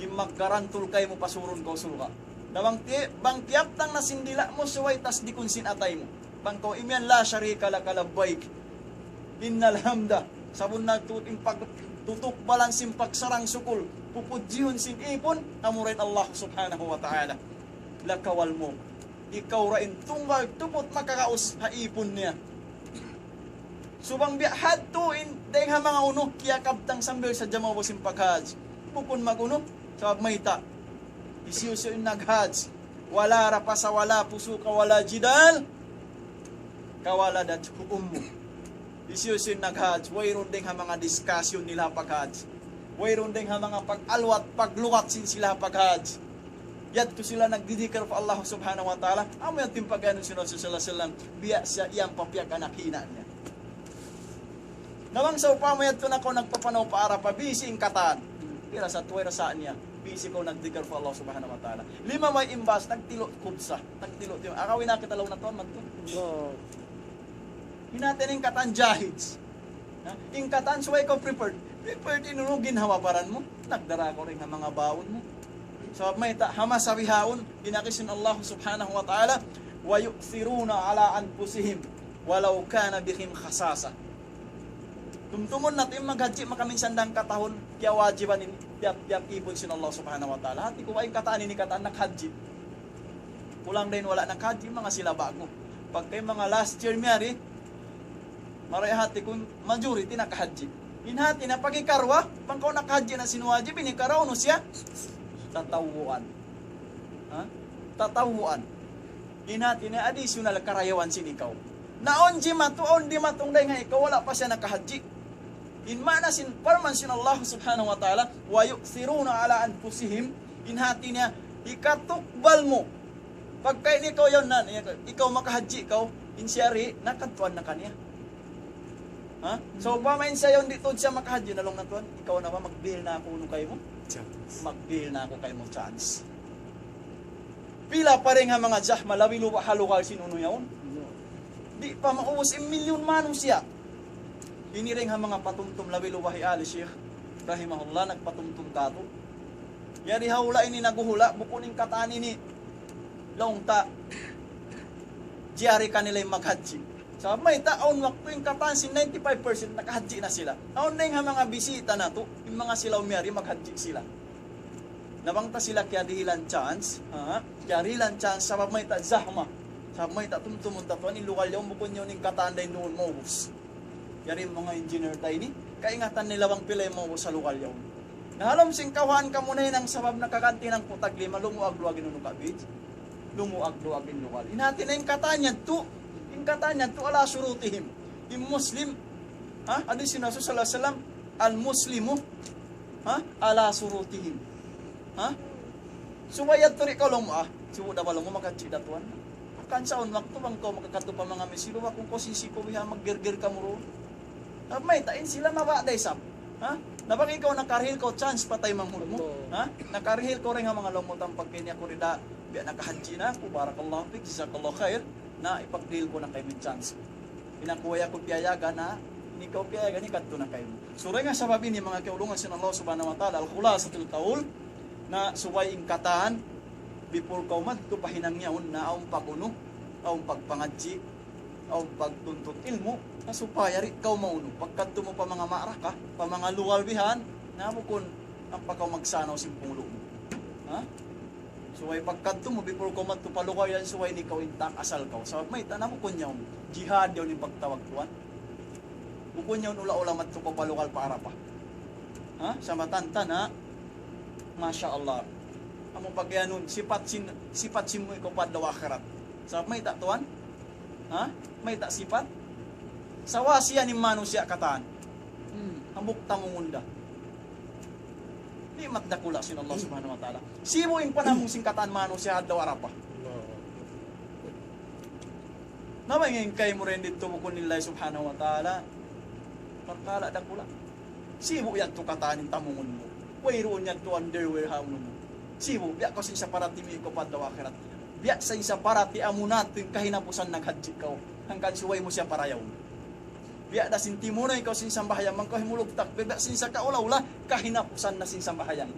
in maggarantul kaymu pasurun kaw surga'. Na bang ti-, bang kiyabtang na sin dila' mu, subay tasdikun sin atay mu. Bang kaw imiyan, لا شريك لك لبيك. إن الحمد, sabunnal tuud in pagtutukbalan sin pagsarang-sukul, pupudjihun sin ipun, amura in Allah Subhanahu wa Ta'ala. لك والملك. Ikaw ra in tunggal tuput makagaus ha ipun niya. Subay biya' hadtu in dayng ha manga unu, kiyakabtang sambil sadja maubus in paghajj. Bukun mag-unu, sabab mayta'. Hisiyu-siyu in naghajj, ولا رفث ولا فسوق ولا جدال كما ولدته أمه. Hisiyu-siyu in naghajj, wayruun dayng ha manga discussion nila paghajj. Wayruun dayng ha manga pag-alwat, pagluwat sin sila paghajj. Yadtu sila nagdidikir pa Allah Subhanahu wa Ta'ala. Amu yan in pag-anu sin Rasul sallallahu alayhi wasallam, biya' siya yan pa piyag-anak hinang niya. Na bang sawpama yadtu na kaw nagpapanaw pa Arafah, busy in katan. Pira sa tuway ra sa niya, busy kaw nagdikir pa Allah Subhanahu wa Ta'ala. Limabay in bus, nagtilu' kubsa, nagtilu' tiyu'. Akawin na kita laung na tuwan, magtu. Oo. Hinati in katan jahiz. Ha? In katan subay kaw prepared. Prepared in unu, ginhawa-baran mu. Nagdara kaw dayn ha manga baun mu. Sabab mayta', ha masa bihaun, in agi sin Allah Subhanahu wa Ta'ala, ويؤثرون على أنفسهم ولو كان بهم خصاصة. Tumtumun natu' in maghajji, makaminsan da hangka tahun, kiyawajiban in tiyap-tiyap ipun sin Allah Subhanahu wa Ta'ala. Hati ku ba in katan ini katan naghajji. Kulang da in wala' naghajji, manga sila ba'gu. Pagka in manga last year miyari, marayaw hati ku majority nakahajji. In hati niya pag-ikaruwa, bang kaw nakahajji na sin wajib, in ikaruwa unu siya? Tatawuan. Ha? Tatawuan. In hati niya additional karayawan sin ikaw. Na awn jimatu, awn dimatung dayn ha ikaw, wala' pa siya nakahajji. In maana sin parman sin Allah Subhanahu wa Ta'ala, ويؤثرون على أنفسهم, in hati niya, ikatukbal mu. Pagka in ikaw yaun na, ikaw makahajji ikaw, in siya di', nakadtuan na kaniya. Ha? So, upama in siya yaun di' tuud siya makahadji, na laung na tuwan, ikaw na ba, magbihil na aku unu kaymu? Chance. Magbihil na aku kaymu chance. Pila pa dayn ha manga zahma labi luba' ha lugal sin unu yaun. Di' pa maubus in milyun manusiya'. Ini dayn ha manga patumtum labi luba' hi Ali Sheikh rahimahullah nagpatumtum katu'. Yari ha hula' ini naghuhula', bukun in katan ini laung ta jari kanila in maghadji. Sabab mayta', awn waktu in katan sin ninety-five percent nakahadji na sila. Awn dayn ha manga bisita natu', in manga sila umiyari maghadji sila. Na bang ta sila kiyadihilan chance, ha? Kiyadihilan chance, sabab mayta', zahma. Sabab mayta', tumtumun ta tuwan, in lugal yaun bukun yaun in katan dayn duun maubus. Yari in manga engineer ta ini, kaingatan nila bang pila in maubus ha lugal yaun. Na ha lawm sin kawhaan kamu na in sabab nakaganti na in kutag lima, lumuag-luag in unu ka beach. Lumuag-luag in lugal. In hati niya in katan yadtu, in katan yadtu ala shurutihim. In Muslim, ha? Hadis sin Rasul sallallahu alayhi wasallam, "Al-Muslimu, ha? Ala shurutihim." Ha? Subay yadtu di' kaw laung mu, ah, sibu' da ba laung mu maghadji da tuwan. Kan sa awn waktu bang kaw makakadtu pa manga misiru, wa kung kaw sisi kaw biha maggirgir kamu duun. Sabab mayta', in sila mabaya' da isab. Ha? Na bang ikaw nakarihil kaw chance pa taymanghud mu. Opo. Ha? Nakarihil kaw dayn ha manga laung mu, tampag kayni aku di' da, biya' nakahadji na aku, barakallahu fik, jazakallahu khair, na ipagdihil ku na kaymu in chance. Pinakuway aku piyayagan na, ini kaw piyayagan, ini kadtu na kaymu. So, dayn ha sabab ini, manga kiyaulungan sin Allah Subhanahu wa Ta'ala, al-khulasatul qawl, na subay in katan, before kaw madtu pa hinang yaun, na awn pag-unu, awn pagpangadji', awn pagtuntut ilmu', na supaya di' kaw maunu. Pagkadtu mu pa manga ma'raka, pa manga lugal bihan, na bukun ampa kaw magsanaw sin punglu' mu. Ha? Subay pagkadtu mu, before kaw madtu pa lugal yan, subay ini kaw intak asal kaw. Sabab mayta', na bukun yaun jihad yaun in pagtawag tuwan. Bukun yaun ula-ula madtu kaw pa lugal pa Arafah. Ha? Sa' matanta na, Masha Allah. Amu pagiyanun, sipat sin, sipat sin mu ikaw pa adlaw akhirat. Sabab mayta' tuwan? Ha? Mayta' sipat? Sawasiya in manusiya' katan. Hmm. Hambuuk tamungun da. Ni'mat dakula' sin Allah Subhanahu wa Ta'ala. Sibu' in panamung sin katan manusiya' adlaw Arafah. Na bang in kaymu dayn didtu bukun lillahi Subhanahu wa Ta'ala, parkala' dakula'. Sibu' yadtu katan in tamungun mu. Wayruun yadtu underwear ha unu mu. Sibu', biya' kaw sin saparati mu ikaw pa adlaw akhirat. Biya' sin saparati amu natu' in kahinapusan naghadji' kaw. Hangkan subay mu siya parayawun. Biya' da sin timunay kaw sin sambahayang, bang kaw himulug takbir, biya' sin sakaula-ula, kahinapusan na sin sambahayang.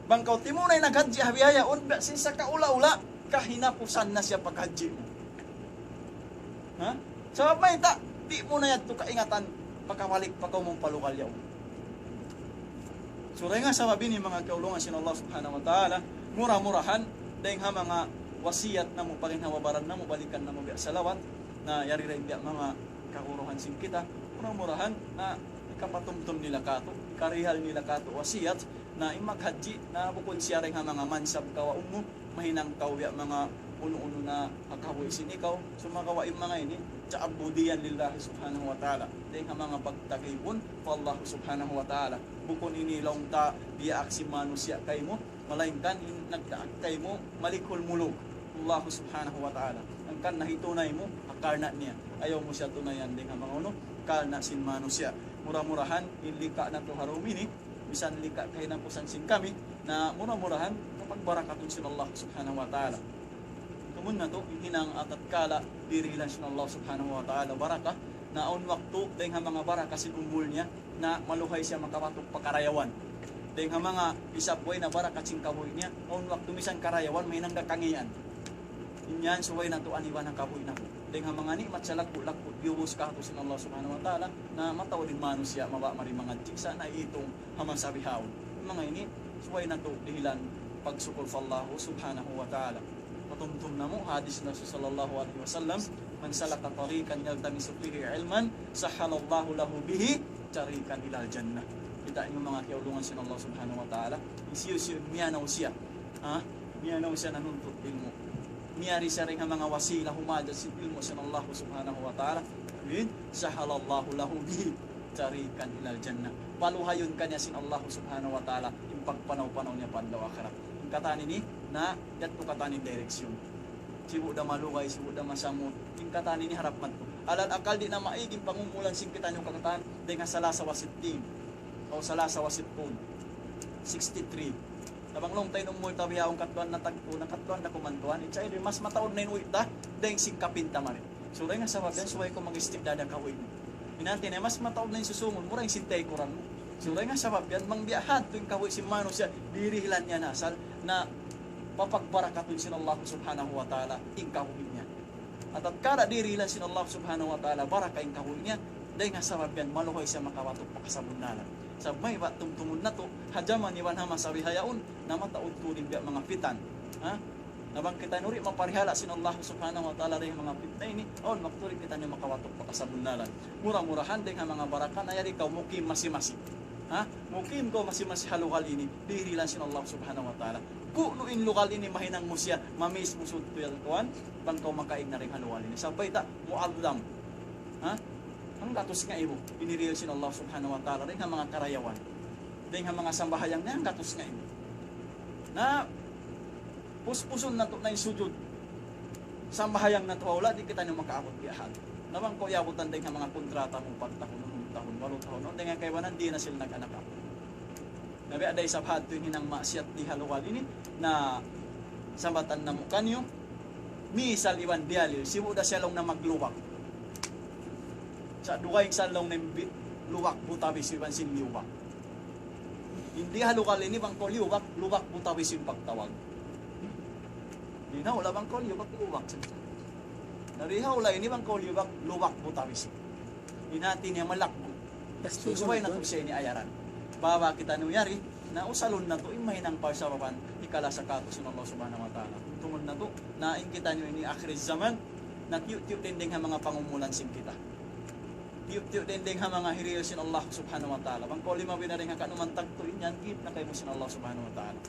Bang kaw timunay naghadji' ha bihaun, biya' sin sakaula-ula, kahinapusan na siya paghadji' mu. Ha? Sabab mayta', di' mu na yadtu kaingatan, makabalik pa kaw mu pa lugal yaun. So, dayn ha sabab ini, manga kiyaulungan sin Allah Subhanahu wa Ta'ala, mura-murahan, dayn ha manga wasiyat namu', paginhawa-baran namu', balikan namu' biya' salawat, na yari dayn biya' manga kaguruhan sin kita, mura-murahan, na ikapatumtum nila katu', ikarihil nila katu' wasiyat, na in maghadji', na bukun siya dayn ha manga mansab kawaun mu, mahinang kaw biya' manga unu-unu na ha kabuhi' sin ikaw, sumagawa' in manga ini, ta'abbudiyan lillahi subhanahu wa ta'ala. Dayn ha manga pagtagipun pa Allah subhanahu wa ta'ala. Bukun ini laung ta diyaak sin manusiya' kaymu, malaingkan in nagdaak kaymu, Malikul Muluk, Allah subhanahu wa ta'ala. Hangkan nahitunay mu, ha karna' niya. Ayaw mu siya tunayan dayn ha manga unu, karna' sin manusiya'. Mura-murahan, in lika' natu' ha dum ini, misan lika' kahinapusan sin kami, na mura-murahan, mapagbarakatun sin Allah subhanahu wa ta'ala. Kamu natu', in hinang atatkala, dirihilan sin Allah subhanahu wa ta'ala, barakah, na awn waktu, dayn ha manga barakah sin umul niya, na maluhay siya makabatuk pa karayawan. Dayn ha manga isab way na barakat sin kabuhi' niya, awn waktu misan karayawan, mahinang da kangīan. In yan, subay natu' aniban ha kabuhi' natu'. Dayn ha manga ni'mat sa laggu'-laggu', biyubus katu' sin Allah subhanahu wa ta'ala, na mataud in manusiya', mabaya' mari mangadji', sa' naitung ha masa bihaun. Manga ini, subay natu' dihilan pagsukul pa Allah subhanahu wa ta'ala. Patumtum namu' hadis Rasul sallallahu alayhi wasallam, من سلك طريقا يلتمس فيه علما سهل الله له به طريقا إلى الجنة. Kita' niyu manga kiyaulungan sin Allah subhanahu wa ta'ala, hisiyu-siyu miyanaw siya, ha? Miyanaw siya nanuntut ilmu'. Miyari siya dayn ha manga wasila humajat sin ilmu' sin Allah subhanahu wa ta'ala. Amin. سهل الله له به طريقا إلى الجنة. Paluhayun kaniya sin Allah subhanahu wa ta'ala in pagpanaw-panaw niya pa adlaw akhirat. In katan ini, na, yadtu katan in direksyon. Sibu' da malugay, sibu' da masamut. In katan ini harap madtu. Alal akal di' na maig in pangumulan sin kitaniyu katan, dayn ha salasa wa sittin. O salasa wa sittun. Sixty-three. Na bang laung ta in umul ta bihaun katluan na tagtu, na katluan na kumantuan. It's either mas mataud na in uwi' ta, dayn sin kapin ta mari. So, dayn ha sabab yan, subay kaw mag-istidad ha kahuy mu. In hati niya, mas mataud na in susūngun mu, dayn sin taykuran mu. So, dayn ha sabab yan, bang biya' hādtu in kahuy sin manusiya', dirihilan niya na asal, na papagbarakatun sin Allah subhanahu wa ta'ala, in kahuy niya. Atawa tatkala dirihilan sin Allah subhanahu wa ta'ala, baraka in kahuy niya, dayn ha sabab yan, maluhay siya makawatuk pa kasabunnalan. Sabab mayta' tumtumun natu', ha jaman iban ha masa bihaun, na mataud tuud in biya' manga fitan. Ha? Na bang kitaniyu di' maparihala' sin Allah subhanahu wa ta'ala dayn ha manga fitna ini, awn waktu di' kitaniyu makawatuk pa kasabunnalan. Mura-murahan dayn ha manga baraka na yari kaw mukim masi-masi. Ha? Mukim kaw masi-masi ha lugal ini, dirihilan sin Allah subhanahu wa ta'ala. Kunu' in lugal ini mahinang mu siya, mamis mu sudtu yan kuwan, bang kaw makaig na dayn ha lugal ini. Sabab mayta', mu'azzam. Ha? Hanggatus ngaibu, in dihil sin Allah subhanahu wa ta'ala, dayn ha manga karayawan. Dayn ha manga sambahayang niya, hanggatus ngaibu. Na, puspusun natu' na in sujud. Sambahayang natu' ha hula', di' kitaniyu makaabut biya' hādtu. Na bang kaw iyabutan dayn ha manga kontrata mu, upat tahun, unum tahun, walu tahun, dayn ha kaibanan, di' na sila nag-anak apu. Na biya' da isab hādtu in hinang maksiyat di ha lugal ini, na sambatan namu' kaniyu, misal iban diyalil, sibu' da siya laung na maglubak. Sa' dugaing sa laung na bi-, lubak butabis iban sin liyubak. Di ha lugal ini bang kaw liyubak, lubak butabis in pagtawag. Di na hula' bang kaw liyubak, lubak sadja. Na di ha hula' ini bang kaw liyubak, lubak butabis. In hati niya malaggu'. So, subay natu' siya ini ayaran. Bang kitaniyu yari, na usalun natu' in mahinang parsababan, hikala sa katu' sin Allah subhanahu wa ta'ala. Tungud natu', na in kitaniyu ini akhir zaman, na tiyu'-tiyu' dayn ha manga pangumulan sin kita. Tiyu'-tiyu' dayn ha manga hirihil sin Allah subhanahu wa ta'ala. Bang kaw limabi na dayn ha kanuman tagtu' in yan, giit na kaymu sin Allah subhanahu wa ta'ala.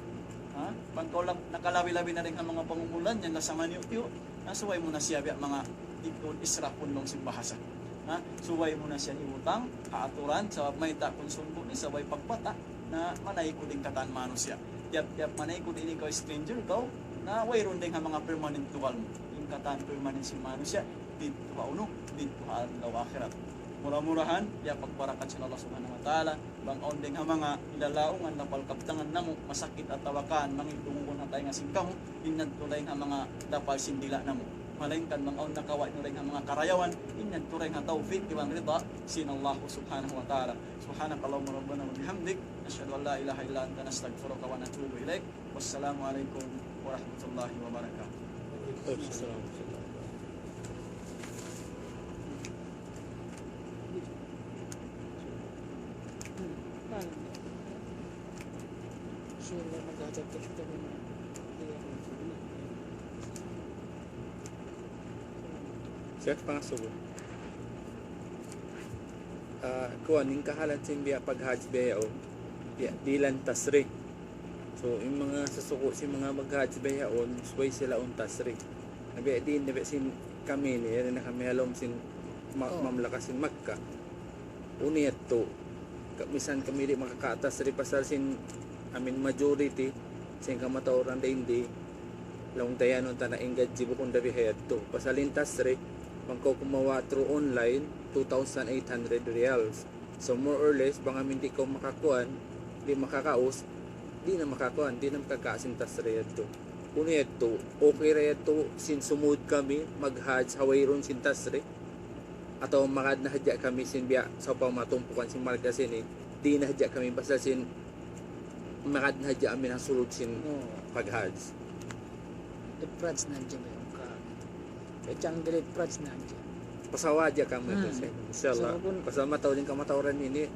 Ha? Bang kaw lab-, nakalabi-labi na dayn ha manga pangumulan yan, na sa maniyu'-tiyu', na subay mu na siya biya' manga ituun israfun laung sin bahasa. Ha? Subay mu na siya ibutang ha aturan, sabab mayta' kun sumbu' ini subay pagbata', na manaykud in katan manusiya'. Tiyap-tiyap manaykud ini kaw stranger kaw, na wayruun dayn ha manga permanent lugal mu. In katan permanent sin manusiya', didtu ha unu, didtu ha adlaw akhirat. Mura-murahan, ya pagbarakat sin Allah subhanahu wa ta'ala, bang awn dayn ha manga ilalaungan lapal kabtangan namu', masakit atawa kan, mangidungun ha taynga sin kamu, in yadtu dayn ha manga lapal sin dila' namu'. Malaingkan bang awn nakawa' niyu dayn ha manga karayawan, in yadtu dayn ha tawfik iban rida sin Allah subhanahu wa ta'ala. سبحانك اللهم ربنا وبحمدك، نشهد أن لا إله إلا أنت، نستغفرك ونتوب إليك. والسلام عليكم ورحمة الله وبركاته. Siya pangasubu. Ah, kuwan, in kahalan sin biya' pag-hajj biya' yaun, biya' dihilan tashri'. So, in manga sasuku' sin manga mag-hajj biya' yaun, subay sila awn tashri'. Na biya' diin, na biya' sin kami ini, yari na kami ha lawm sin ma-, mamlaka sin Makkah. Unu yadtu, ka-, misan kami di' makaka-tashri' pasal sin, I mean, majority sin kamatauran dayn di, laung ta yan, laung ta na in gadji bukun da biya' ha yadtu. Pasal in tashri', bang kaw kumawa' through online, two thousand eight hundred riyals. So, more or less, bang amin di' kaw makakuan, di' makakaus, di' na makakuan, di' na makakaus sin tashri' yadtu. Unu yadtu, okay ra yadtu, sin sumud kami, mag-hajj, ha wayruun sin tashri'. Atawa magad na hadja kami sin biya', sawpama tumpukan sin markas ini, di' na hadja kami basta sin, magad na hadja amin ha sulud sin pag-hajj. Difference na hadja ba yung ka-, kacang dili difference na hadja. Pasawa hadja kami. Hmm. Inshallah. So, kun pasal mataud in kamatauran ini,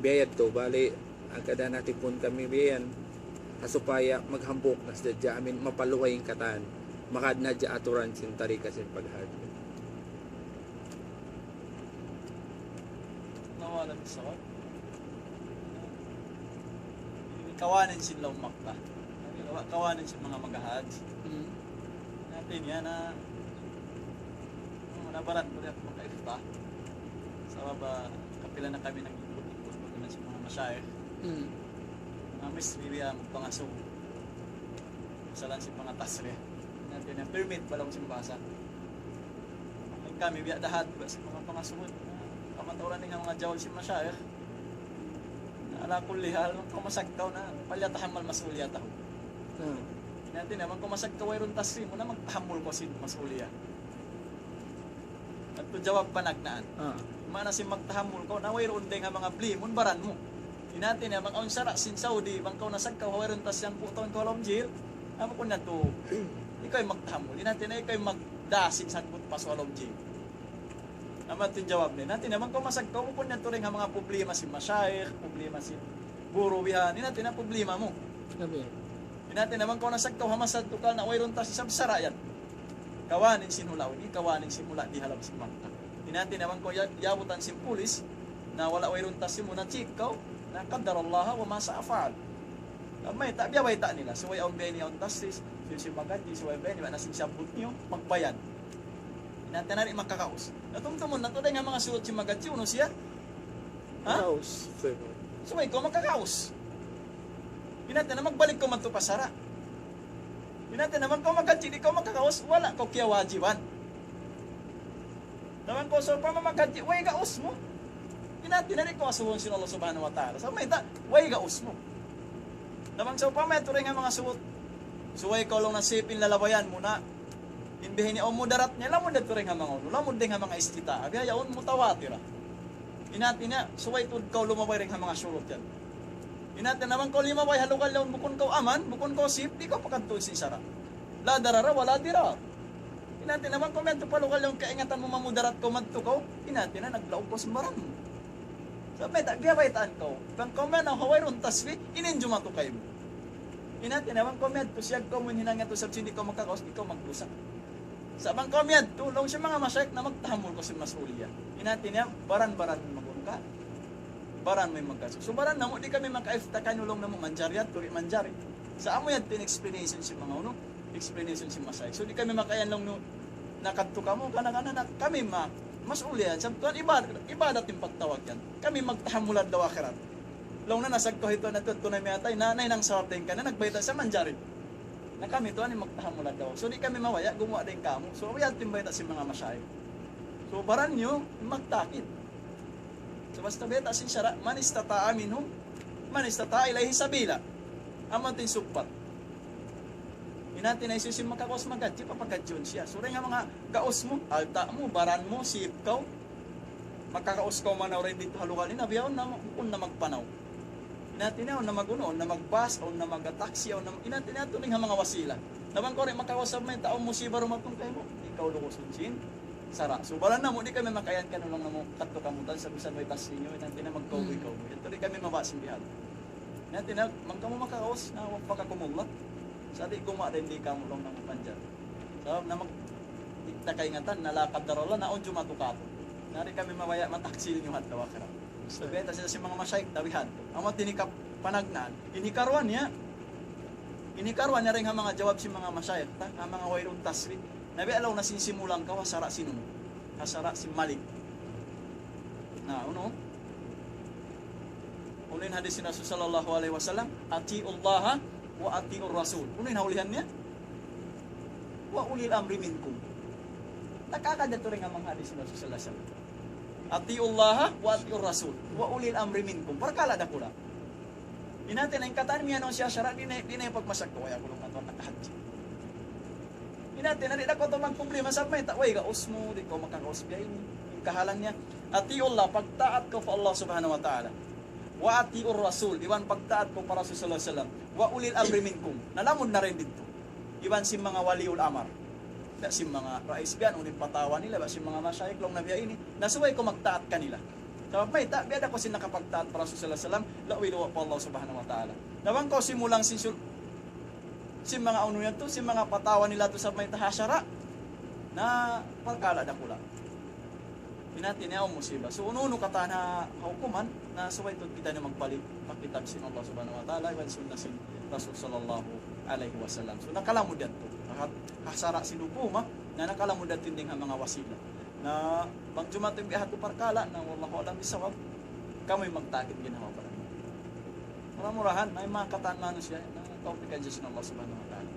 biya' yadtu, bali, agad na tipun kami biya' yan. Ha supaya maghambuuk na sadja amin, mapaluhay in katan. Magad na hadja aturan sin tarika sin pag-hajj. Nawala na sa kawanan sin lawm Makkah. Kawanan sin manga mag-hajj. Hmm. Hati niya na, na barat ko rin makaifta. Sabab, ah, kapila na kami nag-ikut-ikut, pag-iman sa manga mashayikh. Hmm. Amis, bibiya' magpangasubu. Masalan sin manga tashri'. Hati niya, permit pa laung sin bahasa. Ang Kami biya' da hāti, biya' sin manga pangasubu. Kamatauran dayn ha manga jawab sin mashayikh. Na, ala kulli hal, bang kaw masagkaw na, فليتحمل مسؤوليته. Hmm. Hāti niya, bang kaw masagkaw wayruun tasrih mu na, magtahammul kaw sin mas'uliyah. Yadtu jawab panagnaan. Ah. Maana sin magtahammul kaw na wayruun dayn ha manga blimun baran mu. In hāti niya, bang awn sara' sin Saudi, bang kaw nasagkaw ha wayruun tasrih, hangpu' tahun kaw ha lawm jail, amu kunu' yadtu, ikaw in magtahammul. In hāti niya, ikaw in magdasig sagbut pa ha lawm jail. Amu yadtu in jawab niya. In hāti niya, bang kaw masagkaw, bukun na tuud dayn ha manga problema sin mashayikh, problema sin guru bihan. In hāti niya, problema mu. Sabi. In hāti niya, bang kaw nasagkaw ha masa tukal na wayruun tasrih, isab sara' yan. Kawanin sin hula' ini, kawanin sin hula' di ha lawm sin Makkah. In hāti niya, bang kaw ya-, yaabutan sin pulis, na wala' wayruun tasrih mu, na-check kaw, na قدر الله وما شاء فعل. Mayta', biya' bayta' nila. Subay awn biya' ini, awn tasrih, subay sin maghadji, subay biya' ini, na sin sabbut niyu, magbayad. In hāti niya di' makakaus. Na tumtumun natu' dayn ha manga surut sin maghadji, unu siya? Ha? Kaus. Subay kaw makakaus. In hāti niya magbalik kaw madtu pa sara'. In hāti niya bang kaw maghadji, di' kaw makakaus, wala' kaw kiyawajiban. Na bang kaw sawpama maghadji, way gaus mu. In hāti niya di' kaw asubuhun sin Allah Subhanahu wa Ta'ala. Sa' mayta', way gaus mu. Na bang sawpama yadtu dayn ha manga surut, subay kaw laung na sipin lalabayan mu na. In biya' ini awn mudarat niya, lamud yadtu dayn ha manga unu, lamud dayn ha manga istita'a. Biya' yaun mutawatira. In hāti niya, subay tuud kaw lumabay dayn ha manga surut yan. In hāti niya bang kaw limabay ha lugal yaun bukun kaw aman, bukun kaw safe, di' kaw pakadtuun sin sara'. لا ضرر ولا ضرار. In hāti niya bang kaw miyadtu pa lugal yaun kaingatan mu mamudarat kaw madtu kaw, in hāti niya naglaug kaw sin baran mu. Sa' mayta', biya' baytaan kaw. Bang kaw miyanaw ha wayruun tasrih, in yan jumatu kaymu. In hāti niya bang kaw miyadtu, siyag kaw mu in hinang yadtu sabab sin di' kaw makakaus, di' kaw magdusa. Sa' bang kaw miyadtu, laung sin manga mashayikh na magtahammul kaw sin mas'uliyah. In hāti niya, baran-baran mu in mag-unu ka. Baran mu in magkasubu. So, baran namu', di' kami makaifta kaniyu laung namu' manjari yadtu, di' manjari. Sa' amu yadtu in explanation sin manga unu, explanation sin mashayikh. So, di' kami makaiyan laung nu, nakadtu kamu, kana-kana na kami ma-, mas'uliyah. Sabab tuwan, ibad-, ibadat in pagtawag yan. Kami magtahammul adlaw akhirat. Laung na nasagkaw hito na tuwan, tunay miyatay, na, na hinang sabab dayn kaniya, nagbayta' siya manjari. Na kami tuwan in magtahammul adlaw. So, di' kami mabaya', gumuwa' dayn kamu. So, yadtu in bayta' sin manga mashayikh. So, baran niyu, magtakid. So, basta bayta' sin sara', من استطاع منكم، من استطاع إليه سبيلا. Amu in sugpat. In hāti niya hisiyu in makakaus maghadji, papahadjun siya. So, dayn ha manga gaus mu, alta' mu, baran mu, safe kaw. Makakaus kaw manaw dayn didtu ha lugal ini, na biya' yaun na, bukun na magpanaw. In hāti niya, awn na mag-unu, awn na mag-bus, awn na mag-taxi, awn na, in hāti niya, tuud dayn ha manga wasila. Na bang kaw di' makakaus sabab mayta', awn musiba dumatung kaymu, di' kaw lugusun sin sara'. So, baran namu', di' kami makaiyan kaniyu laung namu', kadtu kamu tuwan, sa' bisan way tasrih niyu, in hāti niya magkaubuy-kaubuy. Yadtu di' kami mabaya' sin bihan. In hāti niya, bang kamu makakaus, na وفقكم الله. Sa' di' gumuwa' dayn di kamu laung namu' panjari. Sabab na mag-, di' ta kaingatan, na la qaddar Allah, na awn jumatu kātu'. Na di' kami mabaya' mataksil niyu ha adlaw akhirat. Sa' bayta' sin manga mashayikh, tabihan. Amu yadtu in hikapanagnaan. In hikaruwa niya, in hikaruwa niya dayn ha manga jawab sin manga mashayikh, ta, ha manga wayruun tasrih. Na biya' laung na sin simulang kaw, ha sara' sin unu. Ha sara' sin malik. Na, unu? Unu in hadis sin Rasul sallallahu alayhi wasallam, أطيعوا الله وأطيعوا الرسول. Unu in haulihan niya? وأولي الأمر منكم. Nakakadtu dayn ha manga hadis sin Rasul sallallahu alayhi wasallam. أطيعوا الله وأطيعوا الرسول وأولي الأمر منكم. Parkala' dakula'. In hāti niya, in katan miyanaw siya sara', di' na, di' na in pagmasak kaw, way aku laung katan nakahadji. In hāti niya, di' na kaw tuud magproblema, sabab mayta', way gaus mu, di' kaw makagaus biya' ini. In kahalan niya, أطيعوا الله, pagtaat kaw pa Allah subhanahu wa ta'ala. وأطيعوا الرسول, iban pagtaat kaw pa Rasul sallallahu alayhi wasallam. وأولي الأمر منكم, na lamud na dayn didtu. Iban sin manga waliul amar. Biya' sin manga rais biya' yan, unu in patawa nila, biya' sin manga mashayikh, laung na biya' ini. Na subay kaw magtaat kanila. Sabab mayta', biya' da kaw sin nakapagtaat pa Rasul sallallahu alayhi wasallam, lawil wa pa Allah subhanahu wa ta'ala. Na bang kaw simulang sin sul-, sin manga unu yadtu, sin manga patawa nila yadtu sabab mayta' ha sara'. Na parkala' dakula'. In hāti niya awn musiba. So, unu-unu katan ha hukuman, na subay tuud kitaniyu magbalik pa kitab sin Allah subhanahu wa ta'ala, iban sunna sin Rasul sallallahu alayhi wasallam. So, nakalamud yadtu. Ha, ha sara' sin hukuma, na nakalamud yadtu dayn ha manga wasila. Na, bang jumatu in biya' hādtu parkala', na wallahu a'lam bissawab, kamu in magtakid ginhawa-baran. Mura-murahan, na in manga katan manusiya', na tawpikan siya sin Allah subhanahu wa ta'ala.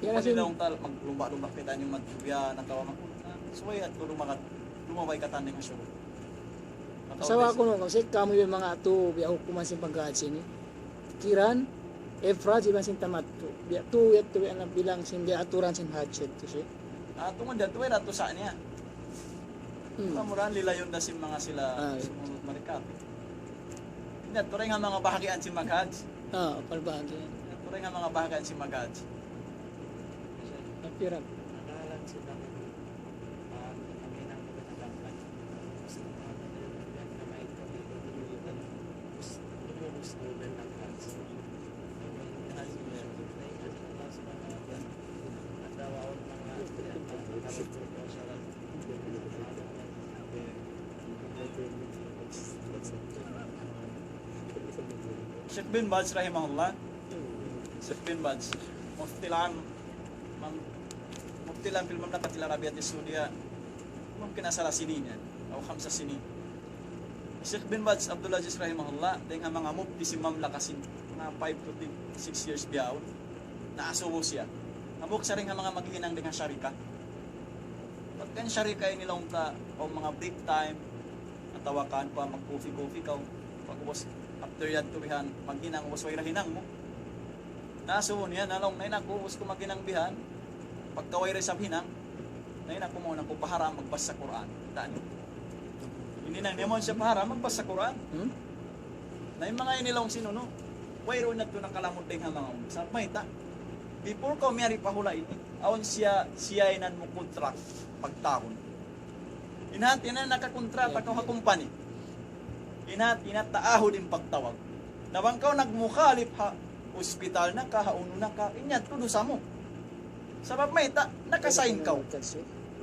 Ya, kasi laung ta, maglumba'-lumba' kitaniyu, magtubiya, nakawa, mag-, na, Subay yadtu lumakat, lumabay katan dayn ha shurut. Asawa ku nu, kasi kamu in manga tu, biya' hukuman sin paghaji ini. Kiran, ifrad, iban sin tamattu. Biya' tu, yadtu, biya' na bilang sin, biya' aturan sin haji yadtu, siya. Ah, tungud yadtu, way yadtu sa niya. Hmm. Pamurahan lilayun da sin manga sila, ah, sumunod marika. Ini, yadtu dayn ha manga bahagian sin maghaj. Ah, pal bahagian. Yadtu dayn ha manga bahagian sin maghaj. Napirak. Sheikh bin Baz rahimahullah. Sheikh bin Baz, mufti al-am, mam-, mufti al-am fil Mamlakatil Arabiyatis Saudiya. Mungkin asala sinin yan, o khamsa sinin. Sheikh bin Baz Abdul Aziz rahimahullah, dayn ha manga mufti sin mamlaka sin, manga five to ten, six years bihaun. Naasubu siya. Hambuuk siya dayn ha manga maghihinang dayn ha sharika. Pagka in sharika ini laung ta, o manga break time, atawa kan pa mag-coffee-coffee kaw. Pag-ubus, after yadtu bihan, maghinang, ubus way da hinang mu. Naasubu niya, na laung, na in aku, ubus ku maghinang bihan. Pagka way da isab hinang, na in aku mawn aku pa haram magbasa Qur'an. Tani. Ini na, niya mawn siya pa haram magbasa Qur'an. Hmm? Na in manga ini laung sin unu, wayruun na yadtu nakalamud dayn ha manga unu. Sa' mayta', before kaw miyari pa hula' ini, awn siya, siyayinan mu contract pagtahun. In hati niya nakakontrata kaw ha kumpani. In hati niya taahud in pagtawag. Na bang kaw nagmukhalif ha ospital na ka, ha unu na ka, in yadtu dusa mu. Sabab mayta', nakasign kaw.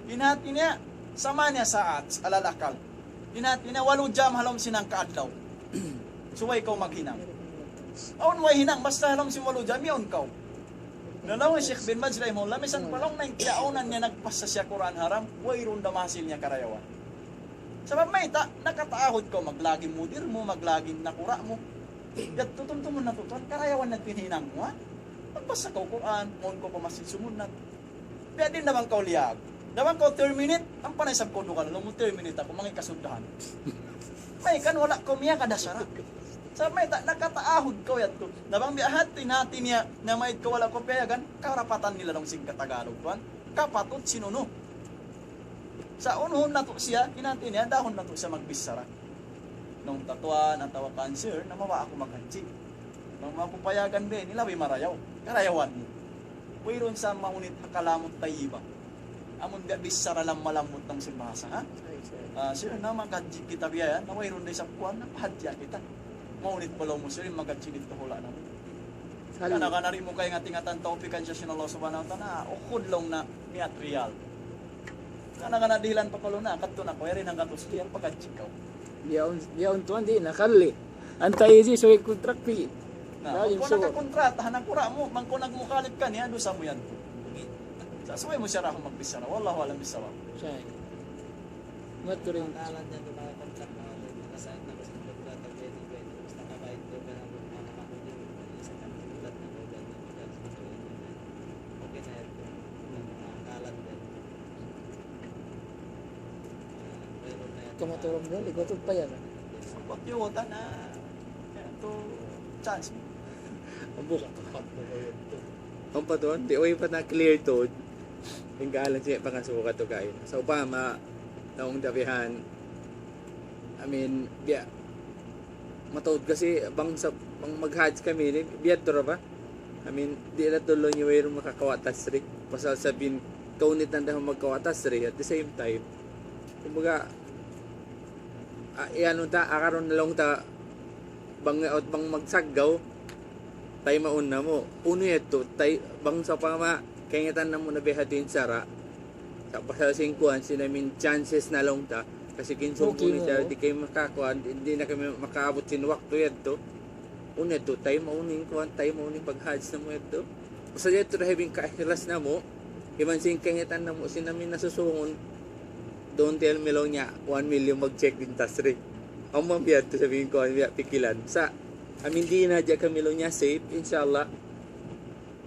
In hati niya, samaniya sa'at, alal akal. In hati niya, walu jam ha lawm sin hangka adlaw. Subay kaw maghinang. Awn way hinang, basta ha lawm sin walu jam, yaun kaw. Na laung hi Sheikh bin Baz rahimahullah, misan pa laung na in kiyaunan niya nagbasa siya Qur'an haram, wayruun da mahasil niya karayawan. Sabab mayta', nakataahud kaw, maglagi in mudir mu, maglagi in nakura' mu. Yadtu tumtumun natu' tuwan, karayawan natu' in hinang mu, ha? Magbasa kaw Qur'an, mawn kaw pa masjid sumunnat. Biya' diin na bang kaw liyag. Na bang kaw terminate, ampa na isab kaw dugal, laung mu terminate aku, mangī' kasuddahan. Mayta' kan wala' kaw miyagad ha sara'. Sabab mayta', nakataahud kaw yadtu. Na bang biya' hati, in hati niya, na maid kaw wala' kaw piyayagan, karapatan nila laung sin Tagalog tuwan. Kapatut sin unu. Sa' unuhun natu' siya, in hati niya, dahun natu' siya magbichara. Laung ta tuwan, atawa kan sir, na mawa aku maghajji. Bang mu aku payagan biya' ini, labi marayaw. Karayawan mu. Wayruun sa mahunit ha kalamut tayyiba. Amun biya' bichara lamma-lammut laung sin bahasa, ha? Ah, sir, na maghajji kita biya' yan, na wayruun da isab kuwan, na pahajji kita. Mahunit pa laung mu, sir, in maghajji didtu hula' namu'. Hal- Kana-kana di' mu kaingat-ingatan tawpikan siya sin Allah Subhanahu wa Ta'ala, ukhud laung na miyat riyal. Kana-kana dihilan pa kaw laung na, kadtu na kaw, yari na gatus riyal, paghajji kaw. Biyaun, biyaun tuwan di' na, kalli. Anta iji, subay contract fee. Na, bang kaw nakakontrata, ha nakura' mu, bang kaw nagmukhalif kaniya, dusa mu yan. Sa' subay mu siya rahu magbichara. Wallahu a'lam bissawab. Sa' maturing. Kamu turun dulu, ikut upaya kan? Sangkot yun, na, ito, chance. Ang buka. Ang patuan, di, way pa na clear to. Tinggalan siya, pangasuka to kayo. Sa upama, naong dabihan, I mean, biya', mataud kasi, bang sa, bang mag-hajj kami, ni, biya' to ra ba? I mean, di' na tuloy niyo wayruun makakawa' tashrik. Pasal sabin, kaunit na daw magkawa' tashrik at the same time. Kumbaga, ah, iyan ta, akaron na laung ta, bang, at bang magsaggaw, taymaun namu'. Unu yadtu, tay-, bang sa upama, kaingatan namu' na biya' hati in sara'. Sa' pasal sin kuwan, sin, I mean, chances na laung ta. Kasi kinsumpung ni siya, di' kamu makakuwan, di', di' na kami makaabut sin waktu yadtu. Unu yadtu, taymaun in kuwan, taymaun in pag-hajj namu' yadtu. Pasal yadtu da ha bing kaikhlas namu', iban sin kaingatan namu', sin amin nasusungun, don't tell me laung niya, one million mag-check in tashrik. Amu biya' yadtu sabin ku, biya' pikilan. Sa', amin di' na hadja kami laung niya safe, inshallah,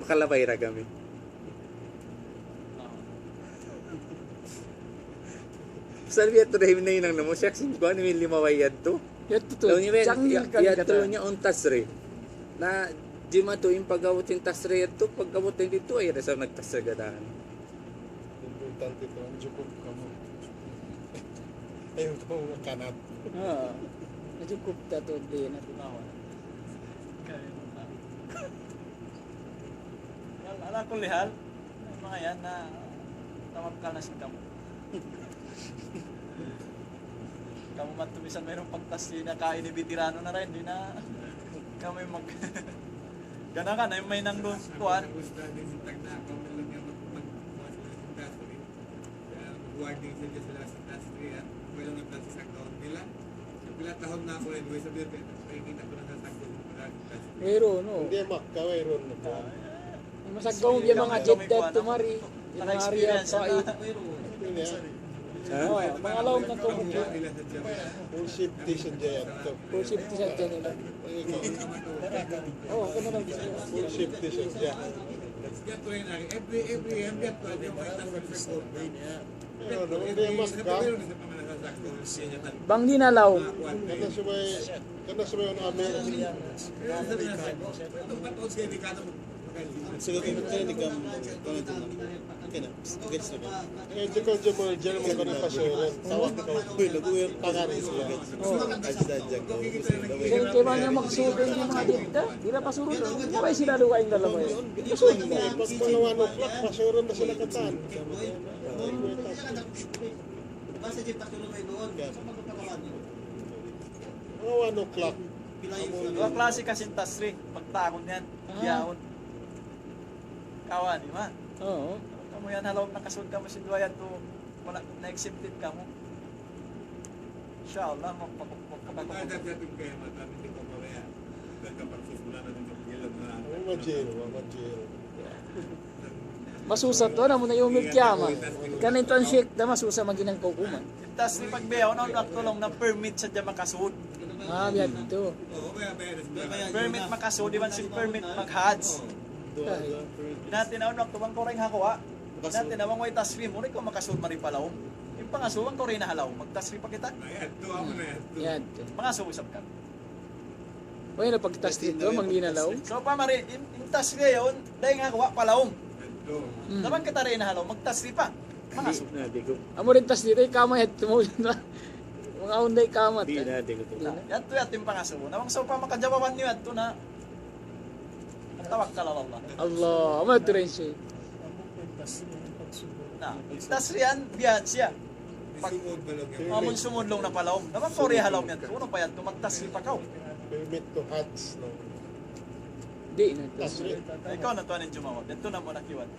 makalabay ra kami. Sa' biya' tuud da himinang namu', siya sin kuwan, in lima way yadtu. Yadtu tuud. Laung niya, ya-, yadtu laung niya, in tashriq. Na, jimatu in pag-abut sin tashriq yadtu, pag-abut sin didtu, ayaw da isab nagtashriq katan. Importante tuud, in jukup kamu. Ayaw kamu makanat. Ah, jukup ta tuud di' na tunawa. Ala kulli hal, manga yan na tawakkal na sin kamu. Kamu man tuud misan mayroong pagtashriq na kain, ini veterano na rin, di' na kamu in mag-, gana ka na in mahinang duun, kuwan. Warning sa Diyos sila sa taas niya. Wala nga taas sa account nila. Sa pila tahun na aku, anyway, sabi ko, nakikita ko na sa account nila. Wayruun, no? Hindi, Makkah, wayruun na po. Masaggaw biya' manga Jeddah tumari. Manga Riyadh, Saudi. Hindi, ah. Ha? Oh, manga laum na to. Nila sa Diyos. Full safety sa Jayat to. Full safety sa Jayat nila. Oh, kaya na lang. Full safety sa Jayat. Every, every, every, every, Bang di' na laum. Kana subay, kana subay unu, Amir. Sige, kaya di ka, kaya di ka. Okay na. Gets na ba? Eh, di ko, di mo, di mo ka na pa-share. Tawag ko. Uy, lagu yan. Pagkari sa gets. Oh. Ay, sa jag. Kaya, kaya ba niya magsuot yung mga dito? Di na pasurot. Sabay sila duwa in dalawa yan. Pasurot na. Pag mga one o'clock, pasurot na sila katan. Basta di pa tuloy doon. Sa pagkakawan niyo. Mga one o'clock. Duwa klase kasi in tashriq. Pagtagun yan. Ah. Yaun. Kawa, di ba? Oo. Kamu yan, halaw nakasud kamu sin duwa yan tu, wala, na-exempted kamu. Insha Allah, magpapag-, magpapag-, Magkakagat sa ating kaya mata, hindi ko mawaya. Nagkapagsusunan na din sa pigilan na. Ang majil, ang majil. Masusa tuud, amu na yawmil qiyamah. Kan in tuwan, Sheikh, da masusa maghinang kaukuman. Tashriq pagbiya', unu, unu, waktu laung na permit sadja makasud. Ah, biya' tu. Permit makasud, iban sin permit mag-hajj. Ay. Hāti niya, unu, waktu bang kaw dayn ha guwa'. Hāti niya, bang way tashriq mu, di' kaw makasud mari pa lawm. In pangasubu, bang kaw dayn ha lawm, magtashriq pa kita. Yan. Pangasubu isab ka. Way na pagtashriq tuud, bang di' na lawm. So, pa mari, in, in tashriq yaun, dayn ha guwa' pa lawm. Hmm. Na bang kita dayn ha lawm, magtashriq pa. Pangasubu. Di' na, di' ku. Amu in tashriq, dayn kama yadtu mu. Manga unday kama. Di' na, di' ku. Di' na. Yadtu, yadtu in pangasubu. Na bang sawpama kajawaban niyu yadtu na, tawakkal ala Allah. Allah, amu yadtu rin siya. Na, tashriq yan, biya' siya. Pag, amun sumud laung na pa lawm. Na bang kaw dayn ha lawm yan. Unu pa yan, tu magtashriq pa kaw. Permit to hajj, no? Di' na. Tashriq. Ikaw na tuwan in jumawab. Yadtu na mu na kiwat.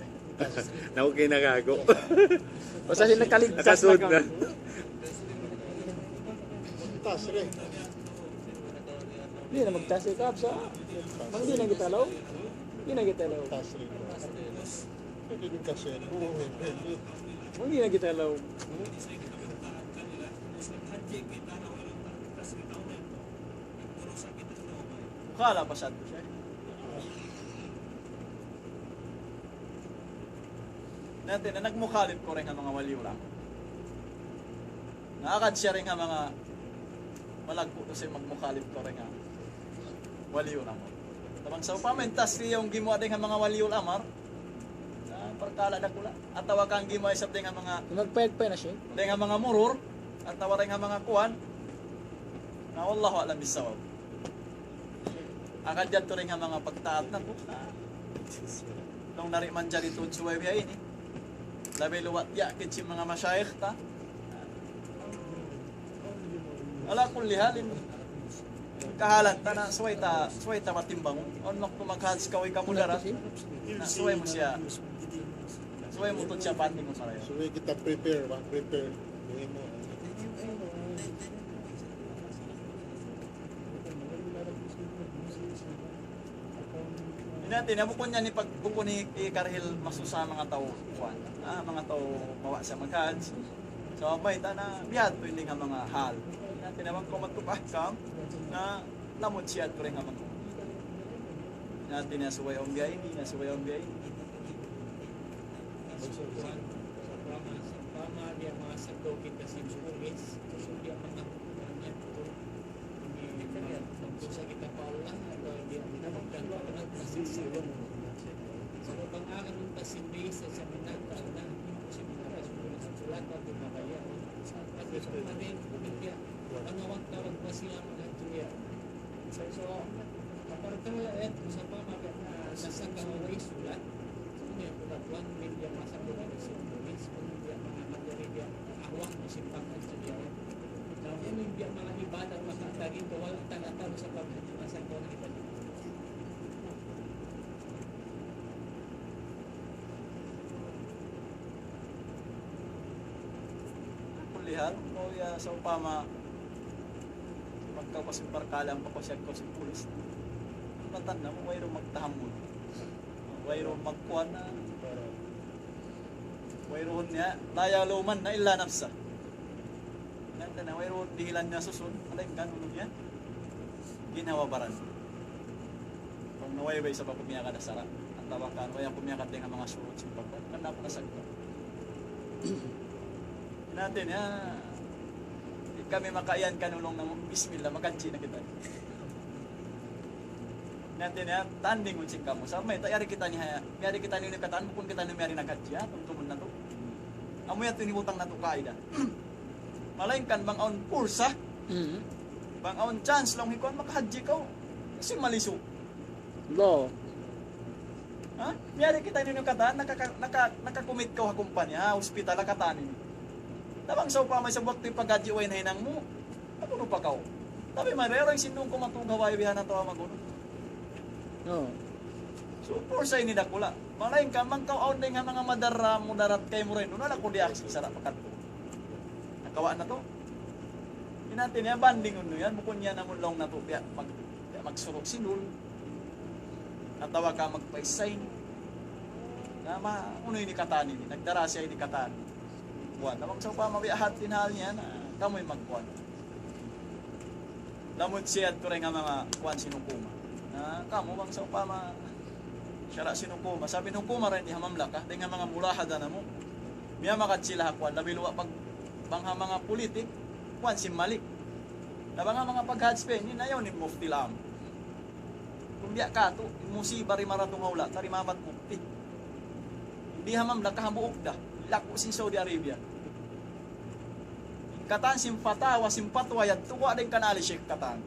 Na okay na kaku'. Basta sin nakaligtas na. Nakasud na. Tashriq. Di' na magtashriq ka, sa? Bang di' na kita lawm? Di' na kita lawm. Tashriq. Pwede din kasi. Bang di' na kita lawm. Kala pa sa siya. Hāti niya, nagmukhalif kaw dayn ha manga waliul amr. Naagad siya dayn ha manga malaggu' tuud siya magmukhalif kaw dayn ha waliul amr. Tabang sawpama in tashriq yaun gimuwa' dayn ha manga waliul amr, ah, parkala' dakula'. Atawa kan gimuwa' isab dayn ha manga, magpayag-payag na siya. Dayn ha manga murur, atawa dayn ha manga kuwan. Na, wallahu a'lam bissawab. Agad yadtu dayn ha manga pagtaat natu'. Laung na di' manjari tuud subay biya' ini. Labi luwat ya' kicim manga mashayikh ta. Ala kulli halin. Kahalan ta na, subay ta, subay ta matimbang. Awn waktu mag-hajj kaw, ikaw mu darat. Na, subay mu siya. Subay mu tuud siya pati mu sarayaw. Subay kita prepare, ba? Prepare. Ini mu. Hāti niya, bukun niya ini pag-, bukun ini, ini karihil masusa manga tau, kuwan. Ah, manga tau mawa' siya mag-hajj. Sabab mayta' na biya' hādtu in dayn ha manga hal. Hāti niya, bang kaw magtup ahkam, na lamud siya hādtu dayn ha manga. Hāti niya, subay awn biya' ini, na subay awn biya' ini. Mama, biya' manga saggaw kita sin pulis, kunu' biya' manga hukuman niya, kunu' ini, magdusa kita pa Allah, atawa biya' kita magkanta, magkanta. So, bang akan unta sin bihis sa minata na, sin minata sa sulat, at di mabaya'. At di sa pagkain, kunu' biya', ano ang tawag pa siya, mga tuya? So, so, aparte mo yan, sa pamag-, ah, sa saggaw way sulat, so, yun, kung kuwan, hindi yan masagdaw na siya, kung hindi yan mga madali, hindi yan ahwak, o simpang na siya. So, yun, hindi yan mga ibadah, mga tagito, walang taga-tago sa pag-, sa saggaw na ibadah. Kulihal, o ya, sa upama, magkapas yung parkalan, pakusiyag ko sa pulis. Ang matanda mo, wayruun magtahammul. Wayruun magkuhan na. Wayruun niya, la yalumanna illa nafsa. Nanda na, wayruun dihilan niya susun, malayngkan unu niya, ginhawa-baran. Kung nawaybay sa pagkumiyakad ha sara', atawa kan, way kumiyakad dayn ha manga surut sin pagkuhan, kan aku nasagda. Natin, ya, di' kami makaiyan kan ulung na bismillah, makadji' na kita. Natin, ya, tanding unsing kamu. Sa' mayta', yari kita ini ha, yari kita ini katan, bukun kita ini miyari nagkadji', ha, tumtumun natu'. Amu yadtu in hibutang natu' kaida. Malayngkan bang awn pursa, Mm. bang awn chance laung hi kuwan, makahadji' kaw. Kasi malisu'. Lo. Ha? Miyari kita ini katan, nakaka-, naka-, naka-commit kaw ha kumpanya, ha, hospital, ha katan ini. Na bang sa upama isab waktu in paghadji' way nahinang mu, nag'unu pa kaw? Tapi marayaw in sindung ku matug ha way bihan atawa mag'unu. Oo. So, pursa ini dakula'. Malayngkan bang kaw awn dayn ha manga madarra, mudarat kaymu dayn duun, wala' kaw diyaak sin sara' pakadtu. Nakawaan natu'. In hati niya, bandingun niyu yan, bukun niya namun laung natu', biya' mag-, biya' magsuru' sin duun. Atawa ka magpa-sign. Na ma-, unu ini katan ini, nagdarasya ini katan. Buwan, na bang sa upama biya' hati in hal niya, na kamu in magbuwan. Lamud siya yadtu dayn ha manga kuwan sin hukuma. Na kamu bang sa upama sara' sin hukuma. Sabab in hukuma dayn di ha mamlaka, dayn ha manga mulahada namu'. Miyamagad sila ha kuwan, labi luwa' pag bang ha manga pulitik, kuwan sin malik. Na bang ha manga paghadji' pa ini, na yaun in mufti lam. Kung biya' katu', musiba di' maratung ha hula', tarimabat mufti. Di' ha mamlaka, hambuuk da. Laggu' sin Saudi Arabia. In katan sin fatawa, sin fatwa yadtu, kuwa' dayn kan Ali Sheikh katan.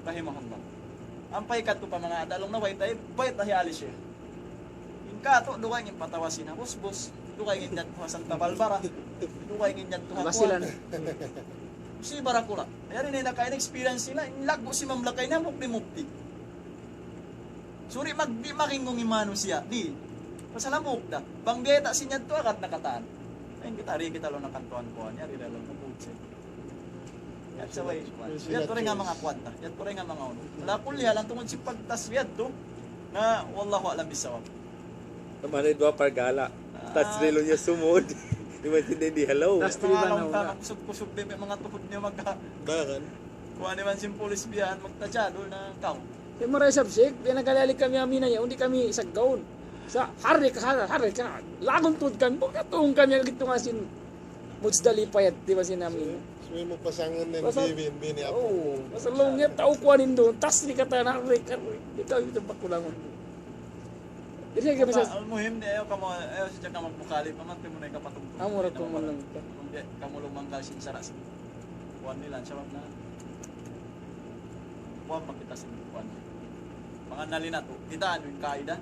Rahimahullah. Ampa in katu' pa manga adalung na baytai, baytai hi Ali Sheikh. In katu', dugaing in fatawa sin ha Busbus, dugaing in yadtu ha Santa Barbara, dugaing in yadtu ha Basilan. Kuwan. Musiba dakula'. Yari na in naka-experience nila, in laggu' sin mamlaka ini, hambuuk da in mufti. Suri mag-, di' makinggung in manusiya'. Di'. Pasal hambuuk da. Bang biyayta' sin yadtu agad na katan. Ay, kita, di' kita laung na kantuan kuwan. Yari da laung na bukse. Yadtu way. Yadtu dayn ha manga kuwan ta. Yadtu dayn ha manga unu. Ala kulli hal, tungud sin pagtasrih yadtu. Na, wallahu a'lam bissawab. Taman ay duwa pargala. Ah. Tasrih laung niya sumud. Di' man sila di halaw. Tasrih ba na una? Kusub-kusub di' manga tuhud niya magka-, Bagan. Kuwan naman sin pulis biyahan, magtajadul na kaw. Di' mu ra isab, Sheikh, di' nagalali kami amin na niya, di' kami saggaun. Sa' hari ka, hari, hari ka, lagun tuud kami, buka tuung kami, ang gittu nga sin Muzdalifa yadtu, di' ba sin amin? Suwi mu pasangan na in Pasal, bini, bini, apu. Oo, pasal laung niya, tau kuwan in duun, tasrih katan, hari, hari, di' kami tumpak kulangun. Di' siya kami sa- Al-muhim, di' ayaw kamu, ayaw siya ka magbukhali, pamatri mu na ikapatungtong. Amu ra kung manang ka. Kung di', kamu lumanggal sin sara' sin kuwan nila, sabab na kuwan pa kita sin kuwan. Pangannali natu', kita anu in kaida.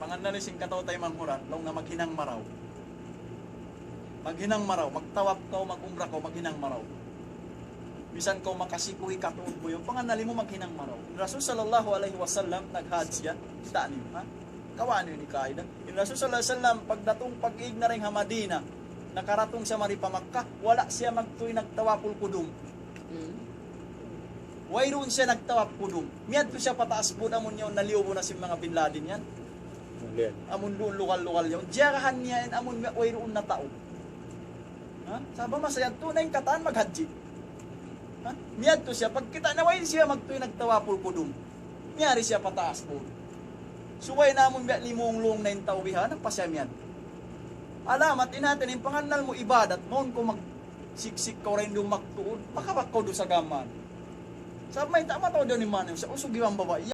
Pangannali sin kataw-taymanghuran, laung na maghinang marayaw. Maghinang marayaw, magtawaf kaw, mag-umrah kaw, maghinang marayaw. Misan kaw makasikuhi katuud mu yan, pangannali mu maghinang marayaw. In Rasul sallallahu alayhi wasallam naghajj yan, kita' niyu, ha? Kawaa niyu ini kaida. In Rasul sallallahu alayhi wasallam, pagdatung pag-ig na dayn ha Madina, nakaratung siya mari pa Makkah, wala' siya magtuy nagtawaful kudum. Hmm. Wayruun siya nagtawaf kudum. Miyadtu siya pataas bud amun yaun naliubu na sin manga Bin Laden yan. Amun duun lugal-lugal yaun. Jiyarahan niya yan amun wayruun na tau. Ha? Sabab masa yadtu na in katan maghajji. Ha? Miyadtu siya, pagkita' na way siya magtuy nagtawaful kudum. Miyari siya pataas bud. Subay na amun biya' limulung na in tau biha, nagpasya miyadtu. Alamat in hati niya in pangannal mu ibadat, mawn kaw magsiksik kaw dayn duun magtuud, makabak kaw duun ha agama. Sa' mayta' mataud yan in manusiya', usug iban babai.